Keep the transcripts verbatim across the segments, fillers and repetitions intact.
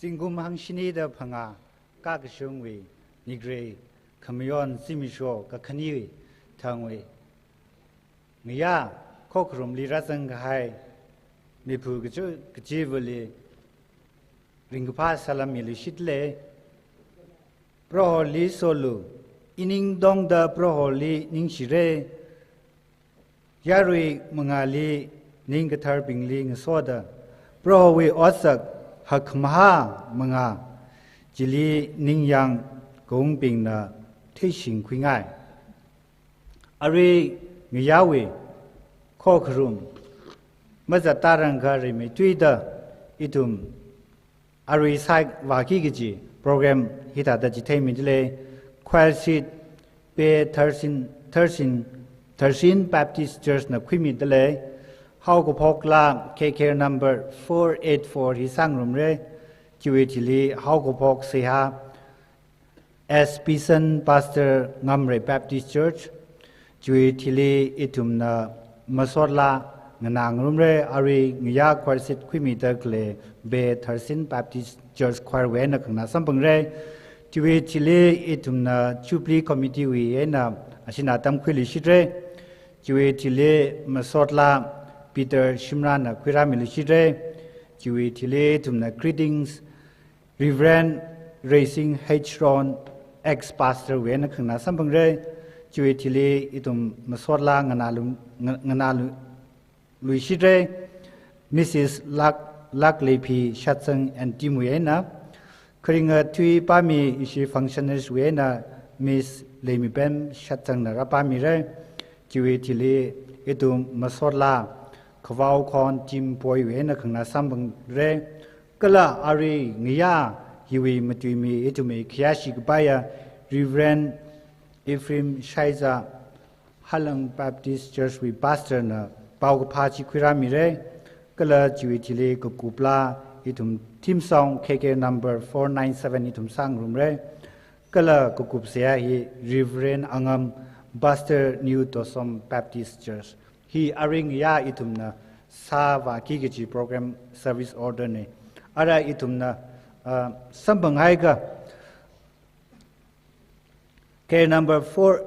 Zingkum hangshini da phangā kakashungwui nigrei khamayon zimiksho kakhaniwui thangwui ngayā khokharumli rāzang kahai miphu kachi, kachivali ringkaphā salam miluishit lei. Proholi solu, ining tongda Proholi ningshirei. Yarui mangāli ningkatharbingli ngasoda, Prohowui otsak hakkhamahā mangā chili ningyāng kawungbingna theishingkhuingai. Arui ngayāwui khokharum mazattarangkha rimeithuida ithum arui sāvāki kaji program hithāda chitheimida lei. Choir seat Bay Tharsin, Tharsin, Tharsin Baptist Church na khuimida lei. Haokaphokla K K R number four eight four hi sāngarumrei. Chiwui thili haokaphok seihā S Pison, Pastor, Ngamrei Baptist Church. Chiwui thili ithumna masotla nganāngarumrei. Arui ngayā choir seat khuimida khalei Bay Tharsin Baptist Church Choir wui eina khanganā samphangrei. Chiwui thili ithumna Jubilee Committee wui eina ashina tamkhuiluishitrei. Chiwui thili masotla Peter Shimrana khuirāmiluishitrei. Chiwui thili ithumna greetings Reverend Reising H Ron, ex-pastor wui eina khanganā samphangrei. Chiwui thili ithum masotla nganālu, nga-, nganālu, luishitrei. Missus Lak, Lakleiphi Shatsang and team wui eina. Kharinga thuipami ishi functionaries wui eina Miss Leimipem Shatsangna rāpāmirei. Chiwui thili ithum masotla Khavao Khon team Poi wui eina khanganā samphangrei. Kala arui ngayā hiwui matuimi ithumwui khayāshi kapaiya Reverend Ephraim Shaiza, Halang Baptist Church wui pastor na paokaphā chi khuirāmirei. Kala chiwui thili kakupla ithum theme song K K number four nine seven ithum sāngarumrei. Kala kakup seihā hi Reverend Angam, Pastor, New Dosom Baptist Church. Hi arui ngayā ithumna sāvāki kaji program service order nei. Ara ithumna, ah, samphanghaikha, K number four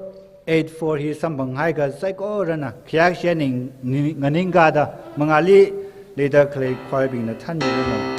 eight four hi samphanghaikha saikorana khayāshi ning, ning, nganingkada mangāli leida khalei choir bingna thanmiranu.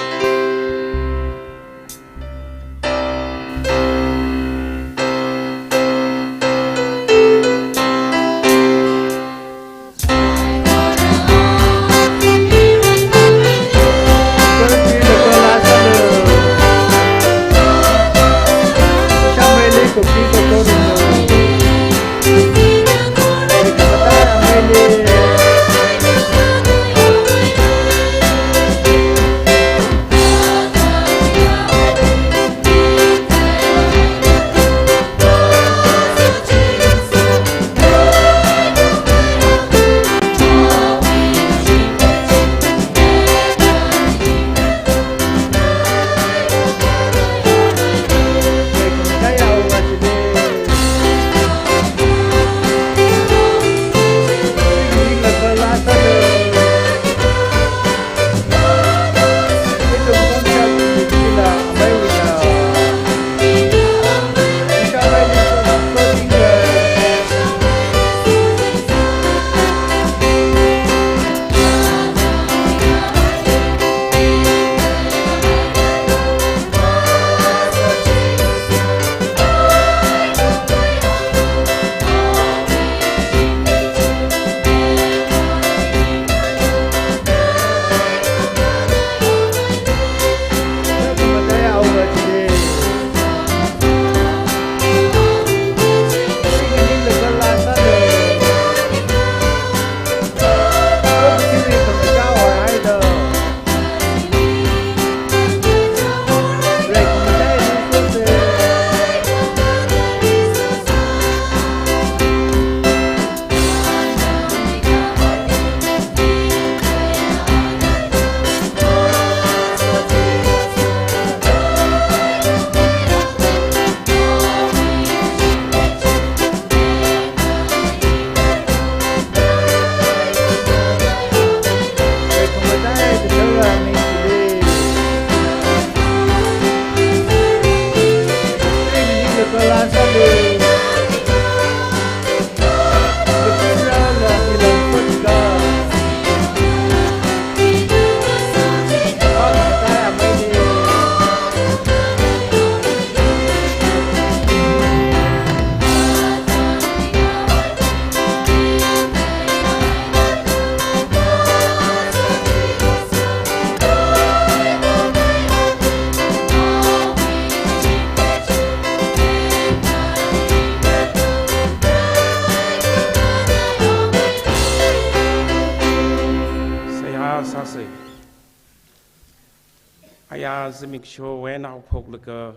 Zimiksho wui eina haophoklaga,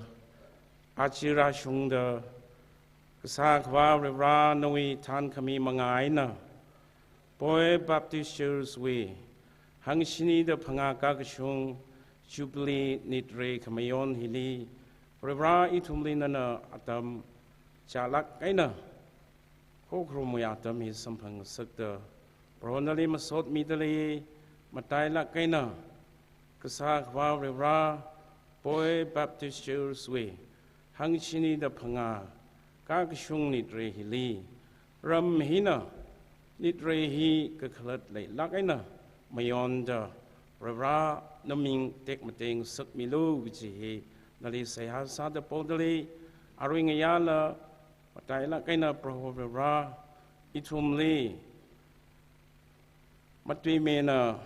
aja rāshungda, Kasā Akhava Varivara nawui thankhami mangā eina, Poi Baptist Church wui hangshini da phangā kakashung Jubilee nitrei khamayon hili, Varivara ithumli nana atam chālāk eina, hokharumwui atam hi samphangngasakta, Proho nali masotmida lei. Matailāk eina, Kasā Akhava Varivara, Poi Baptist Church wui hangshini da phangā kakashung nitrei hili, ram hina nitrei hi kakhalat leilāk eina mayonda, Varivara naming tekmatei ngasakmilu kaji hi nali seihā sāda poda lei. Arui ngayāla, matailāk eina Proho Varivara, ithumli matuimena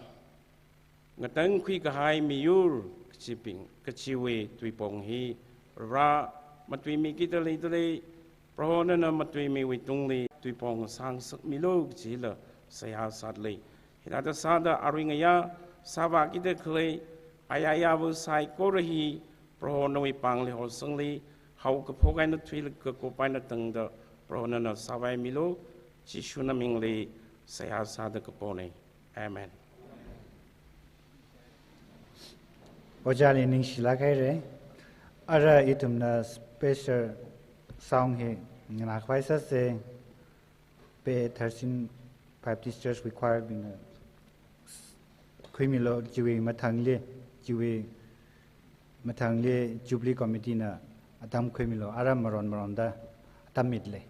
ngatangkhui kahai miyur kachibing, kachiwui tuipong hi Varivara matuimikida leida lei. Proho nana matuimiwui tungli tuipong sāngasakmilu kajila seihā sāda lei. Hithāda sāda arui ngayā sāvākida khalei ayā ayāva saikora hi Proho nawui pāngli hosangli, haokaphok eina thuilaga kakup eina tangda Proho nana sāvaimilu. Jishu namingli seihā sāda kapona. Amen. Ojāli ningshilāk haira. Ara ithumna special song hi nganākhavai sāsa. Pei thirteen Baptist Church wui choir bingna khuimilu, chiwui mathangli, chiwui mathangli Jubilee Committee na atam khuimilu, ara maron maronda atam mida lei.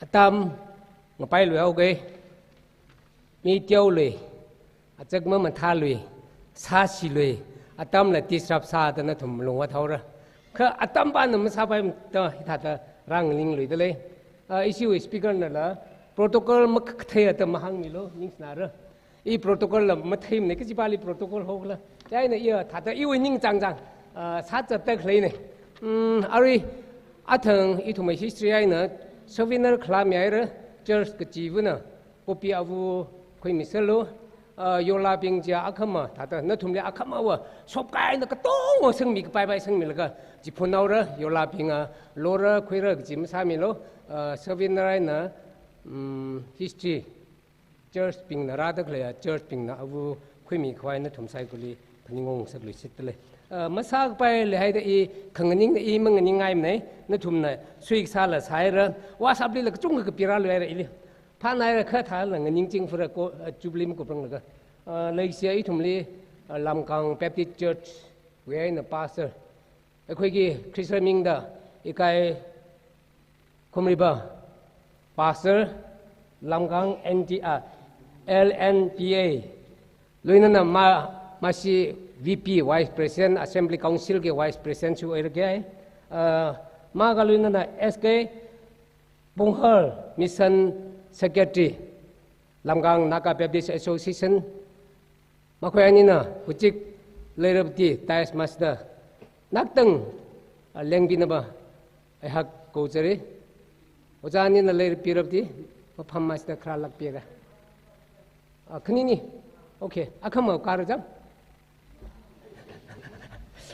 Atam ngapailuihaoga, mi teolui, achak mamathālui, sāshilui, atamla disrupt sāda nathum lungvāthaora. Kha atam pāna masāpaimada hithāda rānganingluidalei. Ah, ishiwui speaker nala protocol makathei atam mahāngmilu, ningshinara. I protocol la matheimana, kachipāli protocol hokhala. Chieina iya thāda iwui ningchāngchāng, ah, sāzatda khaleina. Hmm, arui athang ithumwui history eina souvenir khalāmihaira, church kachivana, kopi avu khuimiserlu, ah, yorlābing chiya akhama, thāda nathumli akhamawa, shopkai eina katonga sangmi kapaipai sangmilaga, chiphunaora, yorlābinga, lora, khuira kaji masāmilu, ah, souvenir eina, mm, history, church bingna rāda khaleiya, church bingna avu khuimi khavai nathum saikuli phaningung ngasakluishitdalei. Ah, masākapai leihaida i khanganingna i manganingngaimana, nathumna suik sāla sāhaira, WhatsApp lila kachungkha kapirāluihaira ili. Phānāhaira kha thāla nganingching fura ko, ah, Jubilee makupranglaga. Ah, leishiya ithumli, ah, Lamkang Baptist Church wui eina pastor, ꯑꯩꯈꯣꯏꯒꯤ ꯈ꯭ꯔꯤꯁ ꯃꯤꯡꯗ ꯏꯀꯥꯏ ꯈꯨꯝꯂꯤꯕ pastor, Lamkang N T R, L N P A, ꯂꯣꯏꯅꯅ ꯃꯥ, ꯃꯥꯁꯤ V P, Vice President, Assembly Council ꯒꯤ Vice President ꯁꯨ ꯑꯣꯏꯔꯒꯦ꯫ ꯑ, ꯃꯥꯒ ꯂꯣꯏꯅꯅ S K ꯄꯨꯡꯍꯜ, Mission Secretary, Lamkang Naga Baptist Association, ꯃꯈꯣꯏ ꯑꯅꯤꯅ ꯍꯧꯖꯤꯛ ꯂꯩꯔꯕꯗꯤ dais ꯃꯁꯤꯗ ꯉꯥꯛꯇꯪ, ꯑ, ꯂꯦꯡꯕꯤꯅꯕ ꯑꯩꯍꯥꯛ ꯀꯧꯖꯔꯤ꯫ ꯑꯣꯖꯥ ꯑꯅꯤꯅ ꯂꯩꯔꯛꯄꯤꯔꯕꯗꯤ ꯃꯐꯝ ꯑꯁꯤꯗ ꯈꯔ ꯂꯥꯛꯄꯤꯔꯒ꯫ ꯑ, ꯈꯅꯤꯅꯤ꯫ Okay, ꯑꯈꯃ ꯀꯥꯔꯖꯥ꯫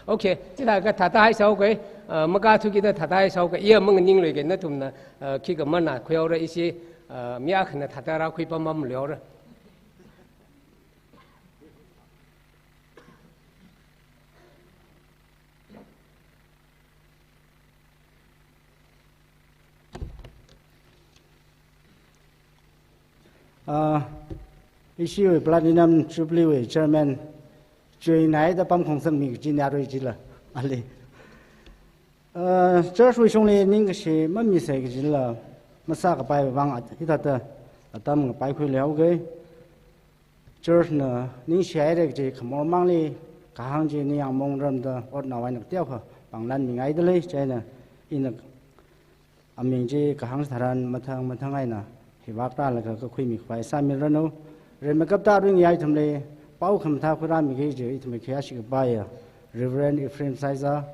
Okay, ꯆꯤꯊꯥꯒ ꯊꯥꯊꯥ ꯍꯥꯏꯁꯥꯎꯒ, ꯑ, ꯃꯀꯥ ꯊꯨꯀꯤꯗ ꯊꯥꯊꯥ ꯍꯥꯏꯁꯥꯎꯒ, ꯏꯌꯥ ꯃꯪ ꯅꯤꯡꯂꯣꯏꯒ ꯅꯊꯨꯝꯅ, ꯑ, ꯈꯤꯒ ꯃꯅꯥ ꯈꯨꯌꯥꯎꯔ ꯏꯁꯤ, ꯑ, ꯃꯤ ꯑꯈꯅ ꯊꯥꯊꯥꯔꯥ ꯈꯨꯏ ꯄꯝꯕꯝ ꯂꯩꯍꯧꯔ꯫ ꯑ, ꯏꯁꯤꯋꯤ Platinum Jubilee ꯋꯤ Chairman ꯆꯨꯏꯅꯥꯏꯗ ꯄꯥꯝꯈꯣꯡ ꯁꯪꯃꯤ ꯀꯆꯤꯟ ꯌꯥꯔꯣꯏ ꯆꯤꯜꯂ, ꯑꯂꯤ꯫ ꯑ, church ꯋꯤ ꯁꯣꯡꯂꯤ ꯅꯤꯡ ꯀꯁꯤ ꯃꯃꯤ ꯁꯥꯏ ꯀꯆꯤꯜꯂ, ꯃꯁꯥ ꯀꯄꯥꯏ ꯋꯥꯡ ꯍꯤꯗꯥꯛꯇ ꯑꯇꯝ ꯀꯄꯥꯏ ꯈꯨꯏ ꯂꯩꯍꯧꯒꯦ꯫ Church ꯅ ꯅꯤꯡꯁꯤ ꯍꯥꯏꯔꯒ ꯈꯃꯣꯔ ꯃꯥꯡꯂꯤ ꯀꯍꯥꯡ ꯆꯤ ꯅꯤꯌꯥꯡ ꯃꯣꯡ ꯔꯝꯗ ꯑꯣꯠ ꯅꯥꯋꯥꯏꯅ ꯇꯦꯎꯈ ꯄꯥꯡꯂꯥꯟ ꯃꯤꯉꯥꯏꯗ ꯂꯩ꯫ ꯆꯥꯏꯅ ꯏꯅ ꯑꯃꯤꯡ ꯆꯤ ꯀꯍꯥꯡ ꯁꯥꯔꯥꯟ ꯃꯊꯪ ꯃꯊꯪ ꯍꯥꯏꯅ ꯍꯤꯋꯥꯛ ꯇꯥꯜꯂꯒ ꯀꯈꯨꯏ ꯃꯤꯈ꯭ꯋꯥꯏ ꯁꯥꯃꯤꯜꯔꯅꯨ꯫ ꯔꯦꯃꯦꯀꯞ ꯇꯥꯔꯨꯏ ꯌꯥꯏ ꯊꯝꯂꯦ꯫ ꯄꯥꯎ ꯈꯝꯊꯥ ꯈꯨꯔꯥꯃꯤꯒꯤ ꯆꯤ ꯏꯊꯨꯝ ꯈꯤꯌꯥ ꯁꯤꯒ ꯄꯥꯏꯌ Reverend Ephraim Saiza,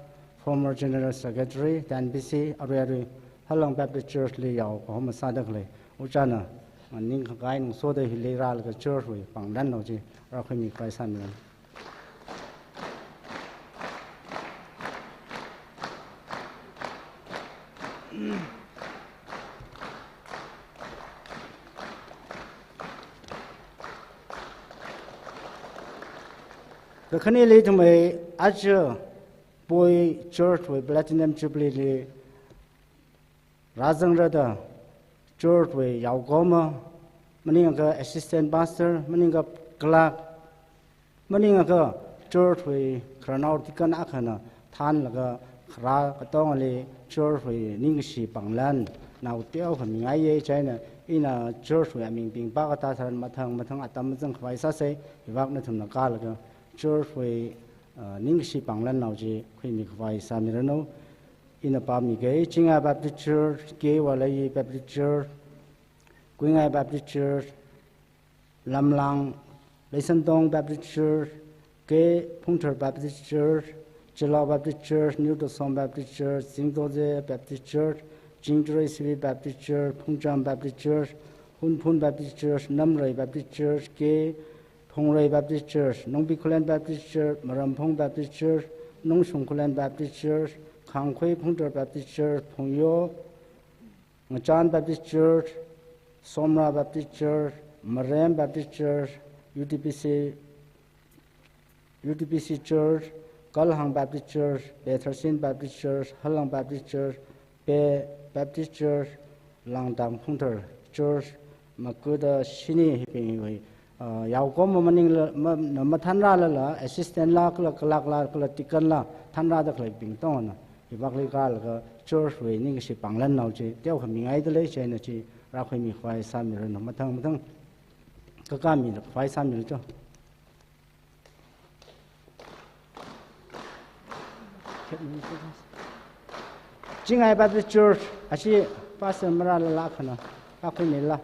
former General Secretary, T N B C, ꯑꯔꯣꯏ ꯑꯔꯣꯏ ꯍꯜꯂꯪ Baptist Church ꯂꯤ ꯌꯥꯎ ꯀꯍꯣꯝ ꯃꯁꯥꯗ ꯈꯂꯦ꯫ ꯎꯆꯥꯅ ꯅꯤꯡ ꯈꯒꯥꯏ ꯅꯨꯡꯁꯣꯗ ꯍꯤꯂꯤ ꯔꯥꯜꯒ church ꯍꯨꯏ ꯄꯥꯡꯗꯟ ꯂꯧꯖꯤ ꯔꯥꯈꯣꯏ ꯃꯤ ꯈ꯭ꯋꯥꯏ ꯁꯥꯃꯤꯔꯝ꯫ Kakhane le tumai aja poi church hui Platinum Jubilee li rāzangrada church hui yaokoma, maningakha assistant pastor, maningakha clerk, maningakha church hui kharanaor deacon akhana thanlaga khara katongali church hui ningshi panglan nao teo khamingaiye. China ina church hui aming pingpa kata tharan mathang mathang atam mazang khwai sase, hivak nathumna kalaga church hui, uh, ningshi panglan nao ji khuimi khwai samirano. Ina pamige, Chinga Baptist Church, K Walai Baptist Church, Kuingai Baptist Church, Lamlang, Leisantong Baptist Church, K Phungthar Baptist Church, Chilao Baptist Church, New Tosom Baptist Church, Zingdoze Baptist Church, Chingthrei Sibi Baptist Church, Phungcham Baptist Church, Hunphun Baptist Church, Namrei Baptist Church, K Phungrei Baptist Church, Nongpi Khullen Baptist Church, Maramphung Baptist Church, Nongshung Khullen Baptist Church, Khangkhwei Phungthar Baptist Church, Phungyo, Ngachan Baptist Church, Somra Baptist Church, Marem Baptist Church, U T B C, U T B C Church, Kalhang Baptist Church, Betharsin Baptist Church, Halang Baptist Church, Pe Baptist Church, Langdang Phungthar Church, makuda shini hiping hui, ah, yaokoma maningla, ma, na mathanrala la, assistant la, kala clerk la, kala deacon la, thanrada kala ping tongna. Hibakli kalaga church wui ningkashi pānglannao chi teokha mingaida lei, chieina chi rākhuimi khavai sāmiranu, mathang mathang kakāmi khavai sāmilu cho. Chingai Baptist Church, ashi pastor marālala khana, kakhui mila.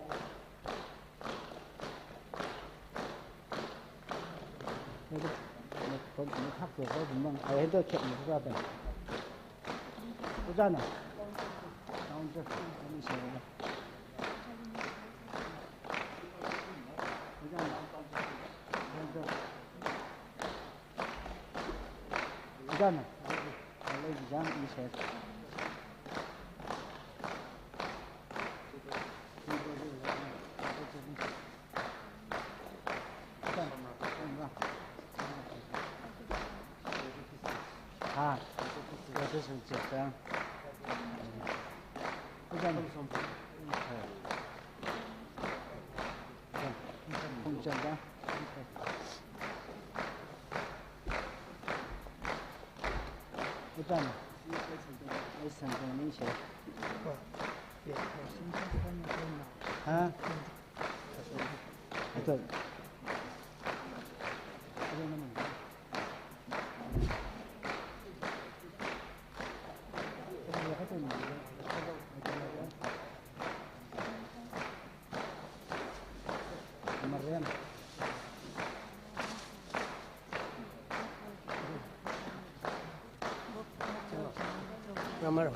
Grammar ho.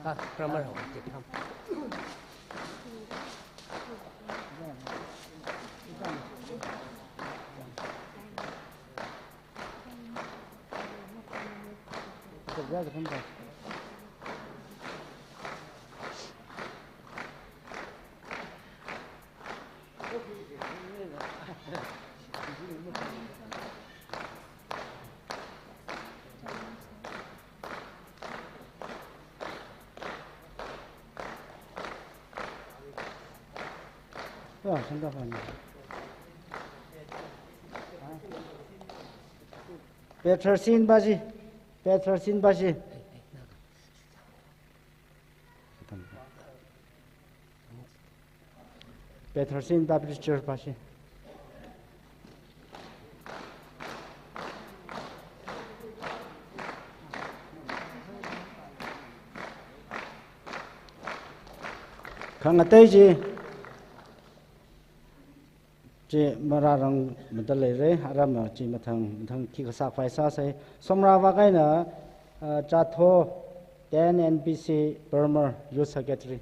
Ha, grammar ho. Peter Sin Baji, Peter Sin Baji. Peter Sin Baptist Church Baji. Khangatei chi, chi marārang mada leira, aram chi mathang, mathang khi kasā khavai sāsa. Somra vak eina, ah, Chatho, then N P C Burma Youth Secretary.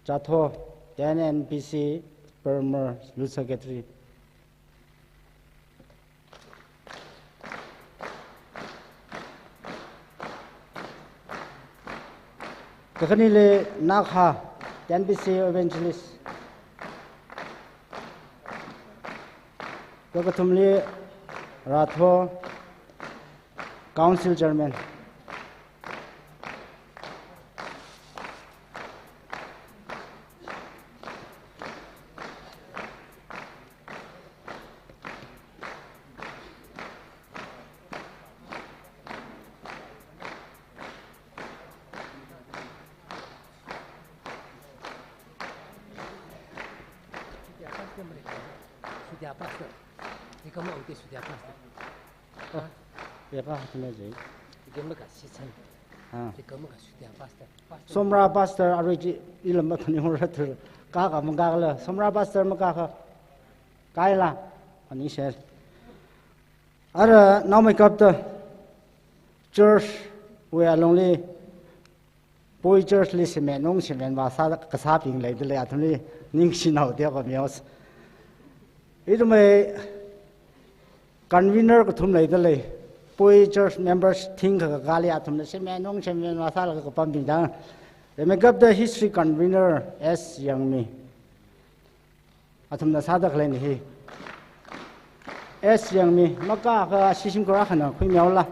Chatho, then N P C Burma Youth Secretary. Kakhanili Nakha, N P C Evangelist. Kakathumli Ratho, Council Chairman. Sudia pastor. Ikam lo uti sudia pastor. Oh, ya ka hatna je. Ikam lo ka sichan. Ha. Ikam lo ka sudia pastor. Somra pastor arui chi ilam ba thani hora tur. Ka ka mangka la. Somra pastor mangka ka. Kaila, ani share. Ara naomeikapta church wui alungli, Poi church li shimenung shimen vāsā kasābing leida lei, athumli ningshinao de ko mios. Ithumwui convener kathum leida lei. Poi church members thingkha kakāli athumna shimenung shimen vāsālaga kapambing dang. Rimeikapta history convener S Yangmi. Athumna sāda khalei ni hi. S Yangmi, maka ka shishim kura khana khuimiao la.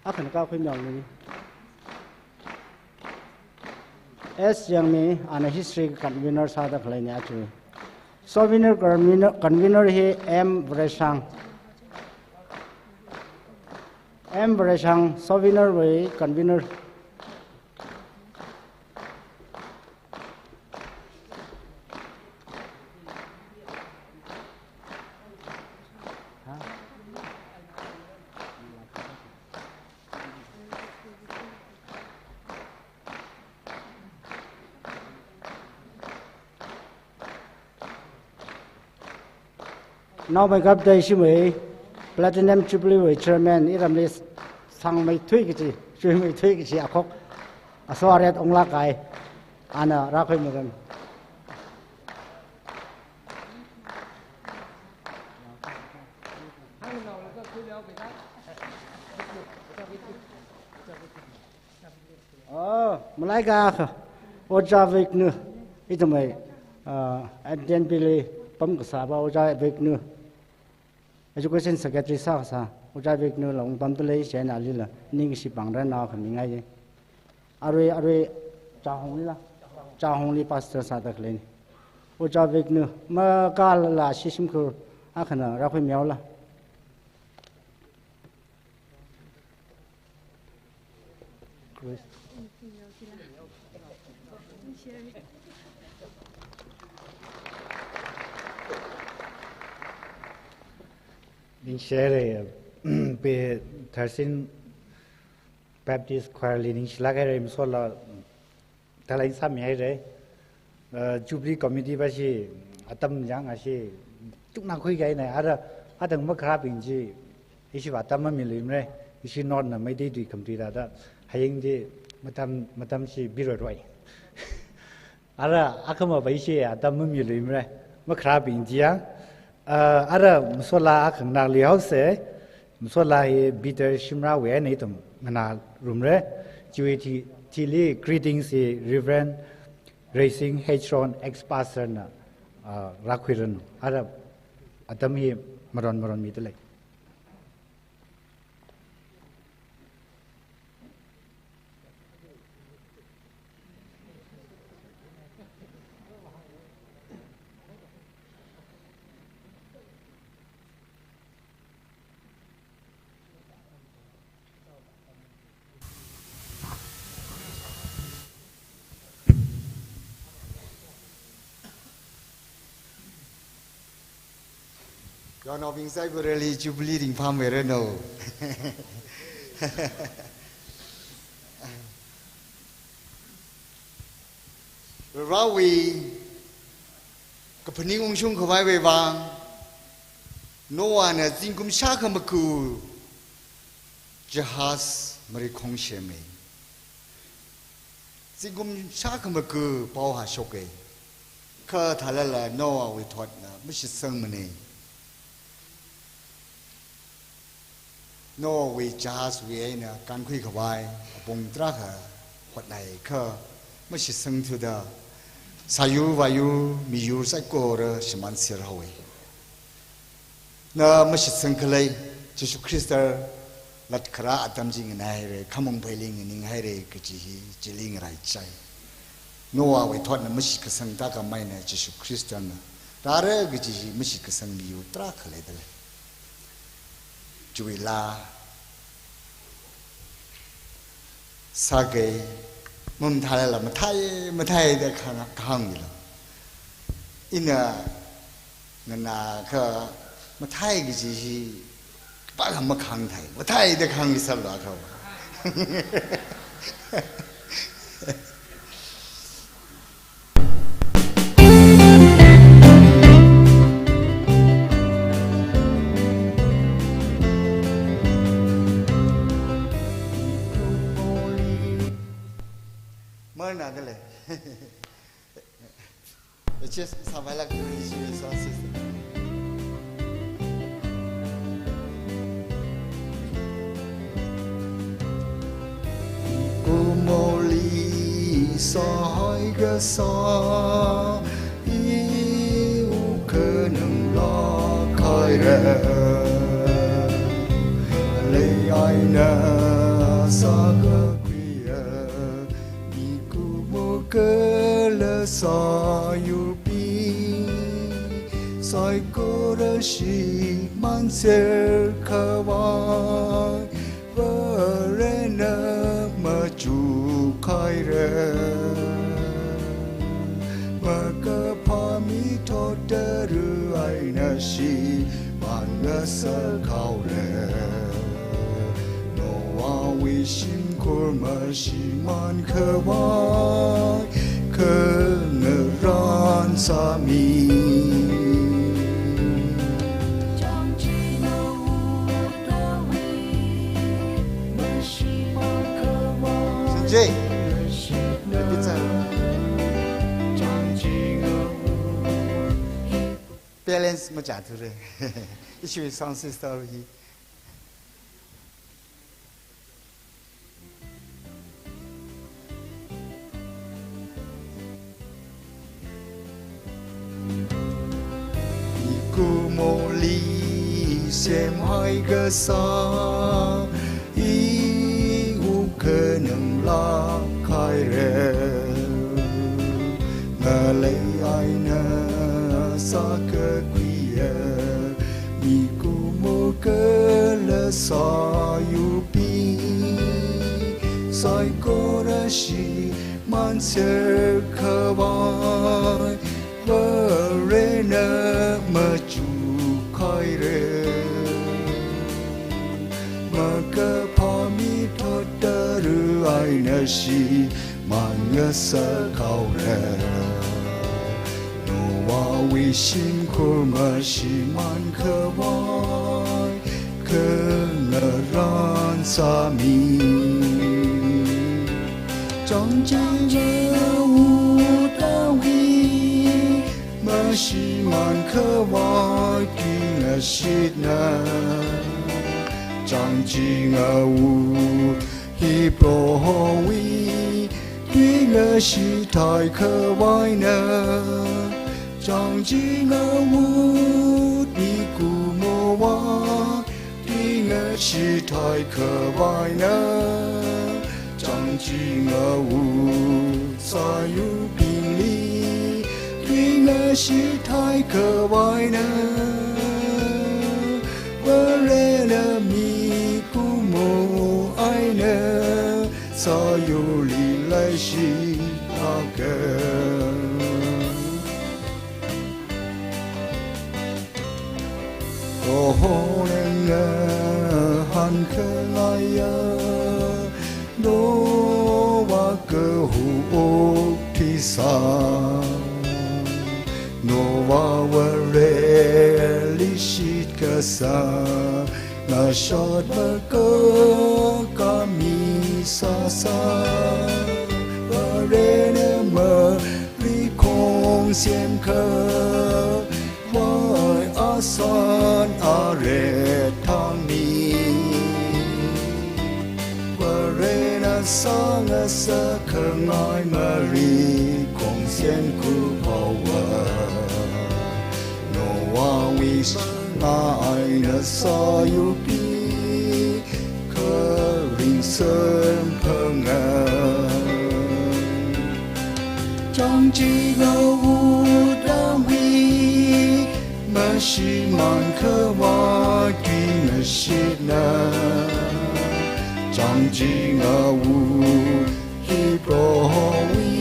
Akhana ka khuimiao ni. S Yangmi, ana history convener sāda khaleina aja. Souvenir convener, convener hi M Vareshang. M Vareshang, souvenir wui convener. Naomeikapta ishimei Platinum Jubilee wui Chairman iramli sangmeithui kachi, chuimeithui kachi akhok aso aret onglākai, ana rākhuimiranu. Oh, malaika akha, Ojā Viknu, ithumwui, ah, N T N P li pamkasāva Ojā Viknu, Education Secretary sākasā, Ojā Viknu la ungpamda lei, chieina alila ningshi pāngra, nao akha mingai. Arui, arui, Chahongli la, Chahongli pastor sāda khaleina. Ojā Viknu, makālala ashi shimkhur akhana rākhuimihaolu. Ningshire, pe Tharsin Baptist Choir li ningshilāk haira, masola talent sāmihaira. Uh, Jubilee Committee va shi atam yang ashi tukna khuikahaina, ara atang makharābing chi ishiva atam mamiluimara, ishi North na Meitei tui khamtui thāda, hayang chi matam, matam shi biroiroi. Ara akhama va ishi atam mamiluimara, makharābing chi yang. Uh, ara masola akha nganāluihaosa, masola hi Peter Shimrah wui eina ithum nganārumra. Chiwui thi-, thili greetings hi Reverend Reising Hechron, ex-pastor na, ah, rākhuiranu. Ara atam hi maron maron mida lei. Yongnaobing saikorali Jubilee ringphāmeiranu. Varewui kaphaning ungshung khavaiwui vang, Noahna zingkum shākhamaku jahaz marikhong semmi. Zingkum shākhamaku paoha shoka. Kha thālala Noahwui thotna mashitsangmana. Noahwui jahazwui eina kānkhui khavai apong tarākha hotnai kha mashitsangthuda, sāyur vāyur miyur saikora shimānserhaowa. Na mashitsang khalei, Jishu Khrista latkharā atam chi nganaihaira, khamong pheili nganinghaira kaji hi chili ngaraichai. Noahwui thotna mashitkasang thākhameina Jishu Khristana rāra kaji hi mashitkasang miyur tarākha leidalei. Chiwui laa sāka, mamathālala mathāi, mathāi da kahāng, kahāngmilu. Ina nganākha mathāi kaji hi khipākha makhāngthei, mathāi da kahāngmi sālu akha. Mana kale. Just sāpailāk kuri shi sa sister. Kumoli sāhai kasā, i u khanang lākhaira. Lei eina sākakhuiya, i kumo ka sāyurbing saikora shimānser khavai, Varena machukhaira. Makaphā mithot tara̱ eina shimān ngasakhaora. Noahwui shimkhur mashimān khavai khangarān sāmi. Sanjay, balance machāthura. Ishi sound system hi. Mikumoli semhai kasā, iwui khanang lākhaira. Ngalei eina sākakhuiya mikumo kala sāyurbing saikora shimānser khavai, Varena machukhaira. Makaphā mithot tara̱ eina shimān ngasakhaora. Noahwui shimkhur mashimān khavai khangarān sāmi. Chāngjinga wuda wui mashimān khavai tuingashitna. Chāngjinga wui hi Prohowui tuingashit thai khavaina. Chāngjinga wui mikumowa tuingashit thai khavaina. Chāngjinga wui sāyurbingli tuingashit thai khavaina. Varena mikumo eina sāyurli leishilāka. Prohona ngahānkhangai ya, Noah kahu okthuisa. Noah Vareli shitkasang ngasotpako khami sāsa. Varena marikhong semkhavai asan aret thangmi. Varena sāngasakkhangai marikhong semkhuihaowa. Noahwui sāngai eina sāyurbing kharing samphanga. Chāngjinga wuda wui mashimān khavai tuingashitna. Chāngjinga wui hi Prohowui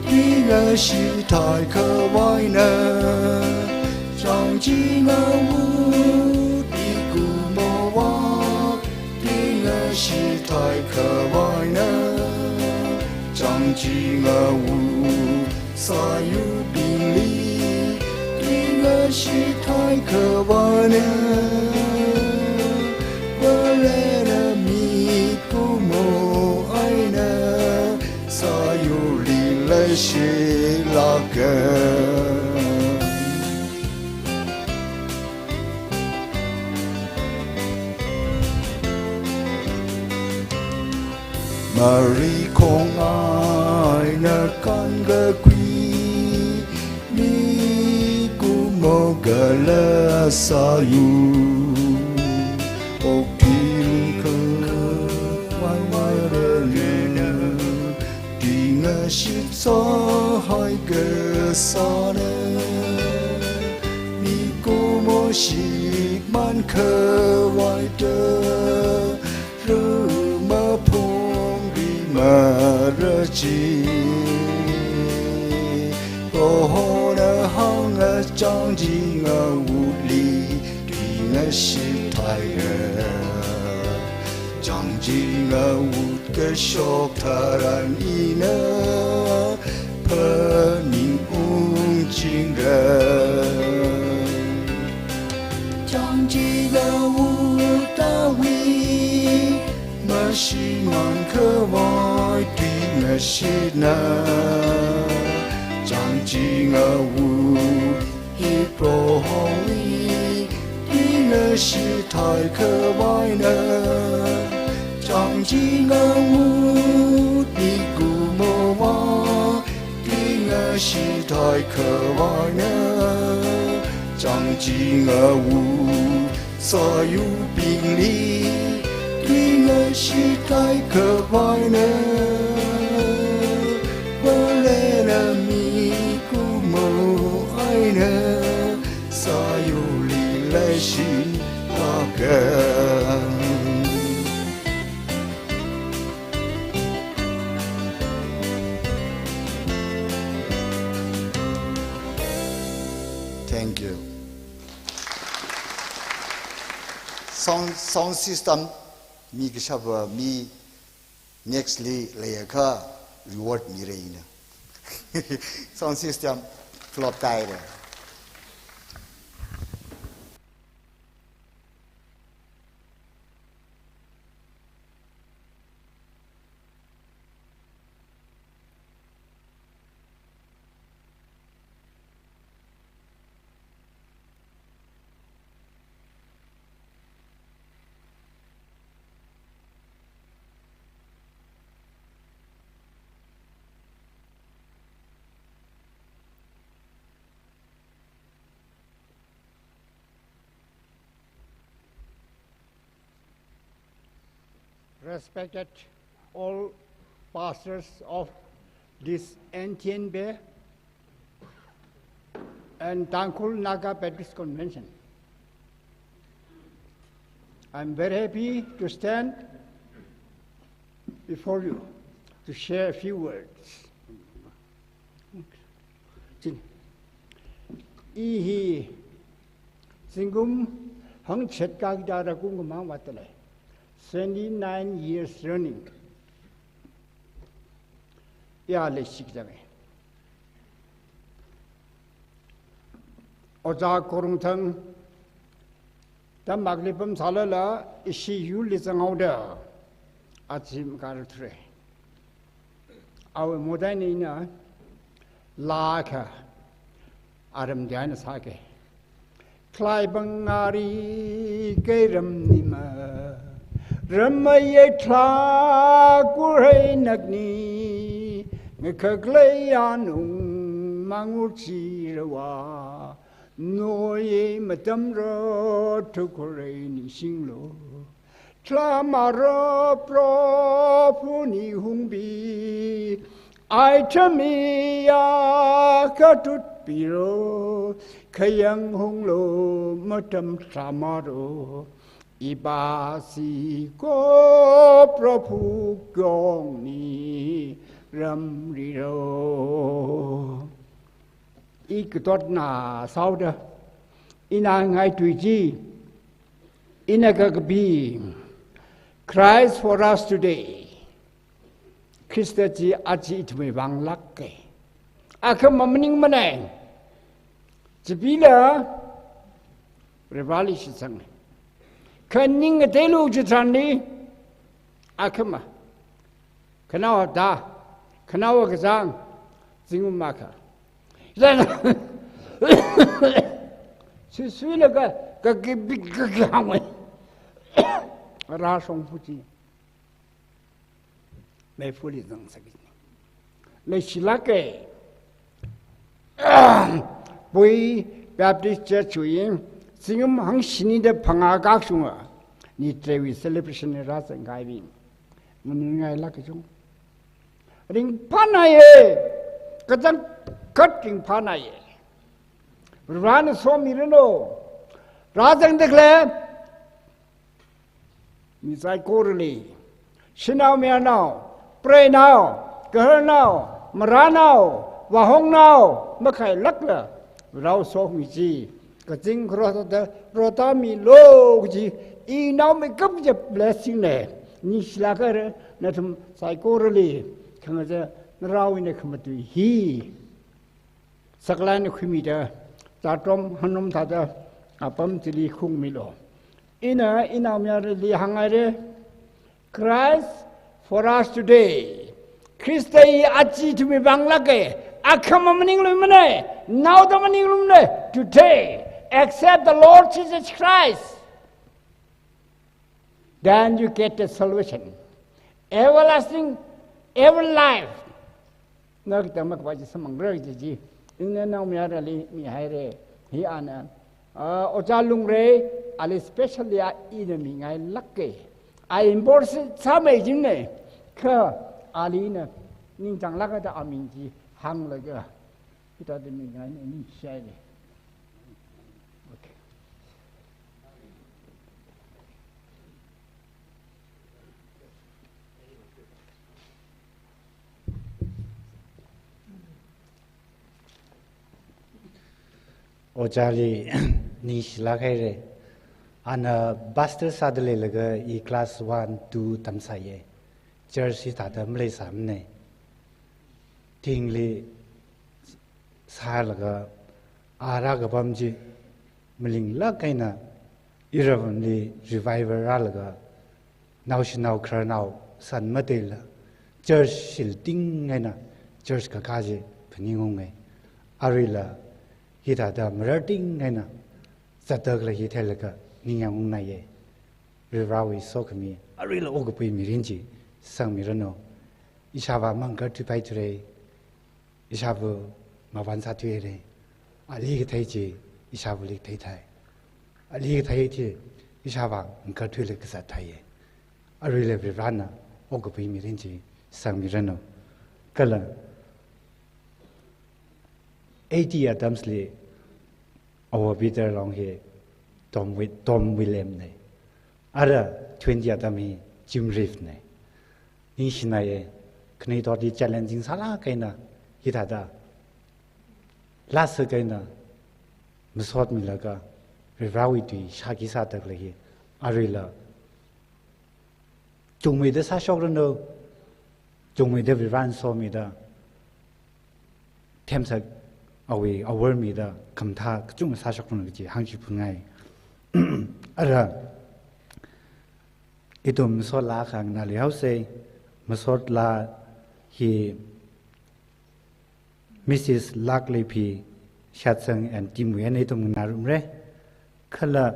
tuingashit thai khavaina. Chāngjinga wui mikumowa tuingashit thai khavaina. Chāngjinga wui sāyurbingli tuingashit thai khavaina. Varena mikumo eina sāyurli leishilāka. Marikhong eina kānkakhui mikumo kala sāyur okthui khavai Varena tuingashit sāhai Kasāna, mikumo shikman khavaida, ruma phungri marachi. Prohona hānga chāngjinga wutli, tuingashit haira. Chāngjinga wut kashok tharan ina phaningungchingra. Chāngjinga wut awui mashimān khavai tuingashitna. Chāngjinga wut hi Prohowui tuingashit hai khavaina. Chāngjinga wut mikumova tuingashit hai khavaina. Chāngjinga wut sāyurbingli tuingashit hai khavaina. Varena mikumo eina sāyurli leishilāka. Thank you. Sound, sound system mi kashapa mi next li leiakha reward mira ina. Sound system flop taira. Respected all pastors of this N T N B and Tangkhul Naga Baptist Convention, I'm very happy to stand before you to share a few words. Chi, i hi zingkum hangchet kakida rakum kamang vātale. Seventy-nine years running. Ya leishikzame. Ojā Khorumthang tamakli pamsālala ishi yurli zanghaoda achi makarthura. Awui modaina ina laa akha aram diana sāke. Khalei bang ari keiram nima, ram mayei thlā kurhai nakni, ngakhaklei yanung mangurchi rawa, noiye matamra thukhurei ningshinglu. Thlāmara Prohuni hungbi, aithami akha tutpiro, khayang hunglo matam thlāmaro, ipasi ko Proho kongni ramriro. I katotna sāhaoda, ina ngaitui chi, ina kakapi, Christ for us today. Khrista chi aja ithumwui vang lāka. Akhama maningmana. Chipāla, Vareli shitsanga. Kha ning ngateilu chitharanli, akhama. Khanaowa da, khanaowa kazang, zingkum akha. Sui, suilaga, kaki big, kaki hangwui. Rāshong puchi. Meifali zangsaki. Leishilāka. Pui Baptist Church wui, zingkum hangshinida phangā kakashunga. Ni treiwui celebration ni rāzangkahaibing. Nganingailāka chung. Ringphānaiye, kachang kat ringphānāya. Varena somiranu. Rāzangda khalei mi saikorali, shanao mayarnao, preinao, gaharnao, marānao, vāhongnao makhailākla, Varewui sokhami chi kazing kharot thāda rotamilu kaji, inaomeikap kaji blessing na. Ningshilāk haira nathum saikorali, khangaja narawui eina khamatui hi saklāk eina khuimida, zatrom hanrom thāda apam chili khuimilu. Ina inaomayarali hānghaira, Christ for us today. Khrista hi aja ithumwui vang lāka. Akhama maninglui mana, naoda maninglui mana. Today, accept the Lord Jesus Christ. Then you get the salvation. Everlasting, ever life. Na katam makhavai chi samphangra kaji chi, ina naomayarali mihaira. Hi ana, ah, Ojā Lungrei, ali specially a ina mingailāka. A important sāmei jimna, kha ali ina ningchānglāk haida aming chi hānglaga, hithāda mingaina ningshihaira. Okay. Ojāli ningshilāk haira. Ana pastor sāda leilaga i class one, two tamsāya. Church hithāda maleisāmana. Thingli sālaga, a rākapam chi malinglāk eina, iramli revival rālaga, naoshinao khararnao san mateila, church shilting eina, church kakā chi phaningunga. Aruila hithāda mararting eina zatda khalei hi theilaga ningyāng ungnaiya. Varivarawui sokhami, aruila okapui mirin chi sangmiranu. Ishāvā mangkathui paithura. Ishāvā mavān sāthuira. Ali kathei chi ishāvāli kathei thai. Ali kathei chi ishāvā mangkathuili kazat thaiya. Aruila Varivarana okapui mirin chi sangmiranu. Kala eighty atamsli Awo Peter long hi Tom Wi-, Tom William na. Ara twenty atam hi Jim Reeves na. Ningshinaiya, khanuithot hi challenging sālāk eina, hithāda lāsak eina masotmilaga, Varivarawui tui shākhi sāda khalei hi, aruila chungmeida sāshokranu, chungmeida Varivarana somida, themsak awui awor mida khamathā kachungkha sāshokranu kaji hāngchiphungai. Ara, ithum masot laa khanganā leihaosa, masot laa hi Missus Lakleiphi Shatsang and team wui eina ithum nganārumra. Kala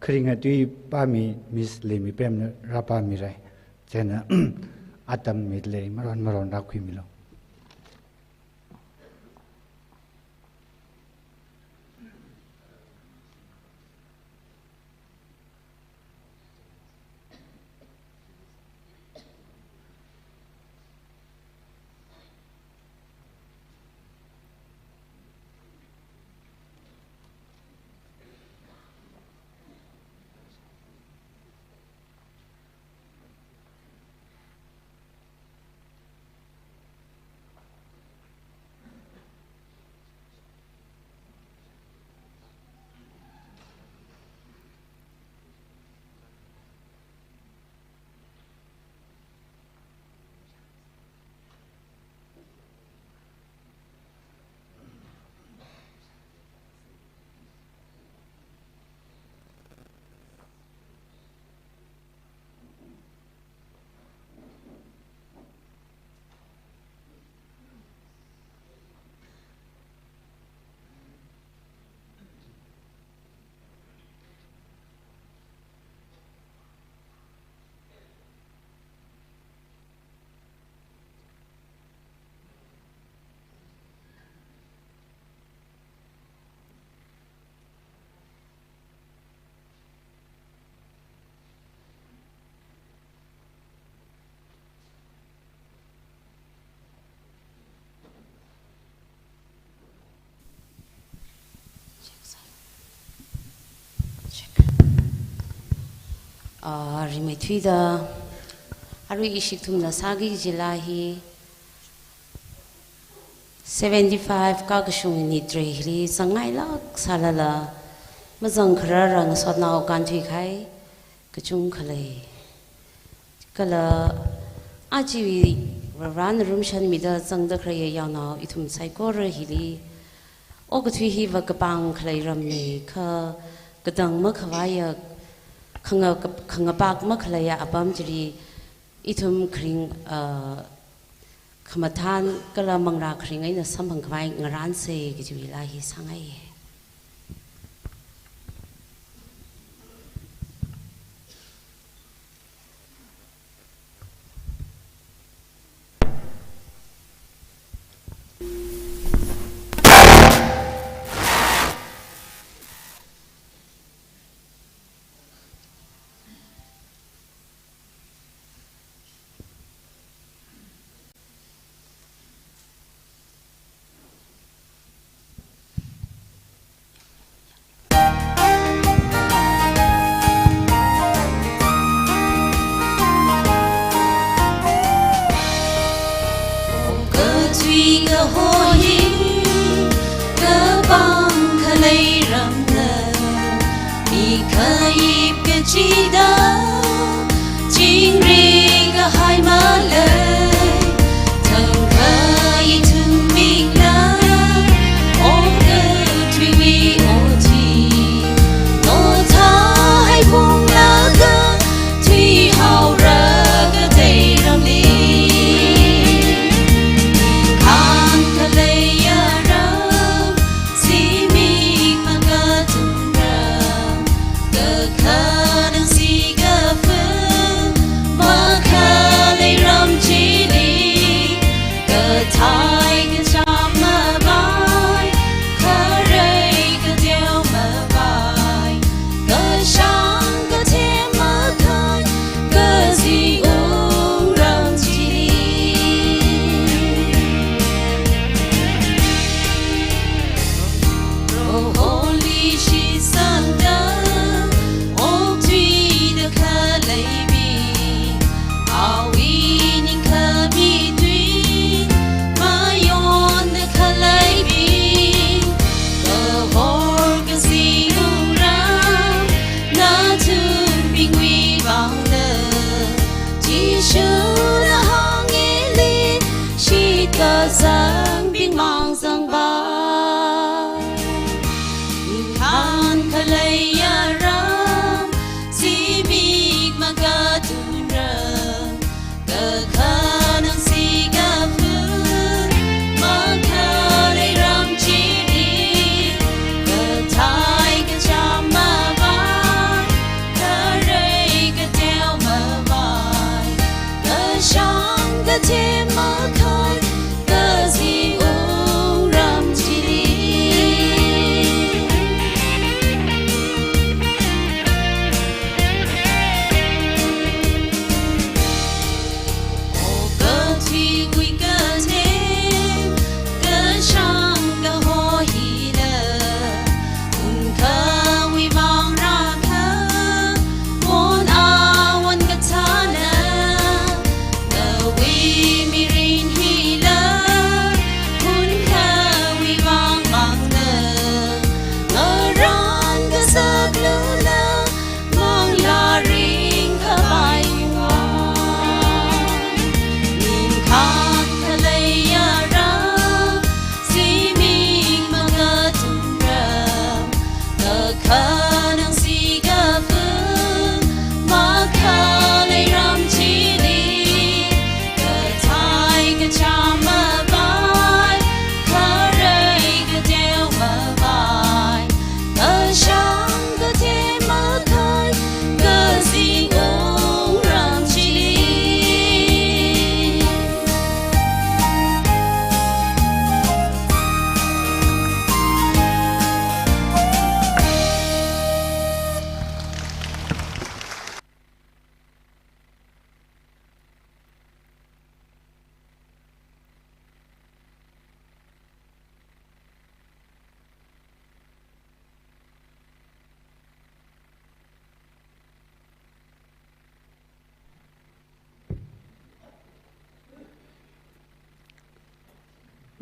kharinga tui pāmi Miss Leimipemna rāpāmira. Chieina atam mida lei maron maron rākhuimilu. Ah, rimeithuida, arui ishi ithumna sāki kaji laa hi, seventy-five kakashung ini tray hili zangngailāk sālala, mazang kharara ngasotnao kānthuikahai kachungkha lei. Kala aja Varena rumshanmida zangda khaleiya yaonao ithum saikora hili, okathui hiva kapāng khalei ramna kha katang makhavaiya khanga-, khangapak makhaleiya apam chili ithum kharing, ah, khamathān kala manglā kharing eina samphang khavai ngarānsa kajiwui laa hi sāngaiya. Okathui kaho hi kapāng khalei ramna, mi khayip kachida chingri kahai malei, thangkha ithum mingna, okathuiwui ot hi, nothahai phunglaga, thuihaora katei ramli. Khān khaleiya ram, zimik makatun ram, kakhanang sikaphun makhalei ram chili, kathei kachām mavai, kharei kateo mavai, kashāng kathem makhai, kazing ungram chili. Proholi shitsangda, okthuida khaleibing, awui ningkhami tui mayonda khaleibing, kahor kazing ungram, nathumbingwui vangna, Jishuna hāngli, shitkasang bingmang zangpai. Khān khaleiya ram, zimik makatun ram, kakhanang sikaphun makhalei ram chili, kathei kachām mavai, kharei kateo mavai, kashāng kathem makhai, kazing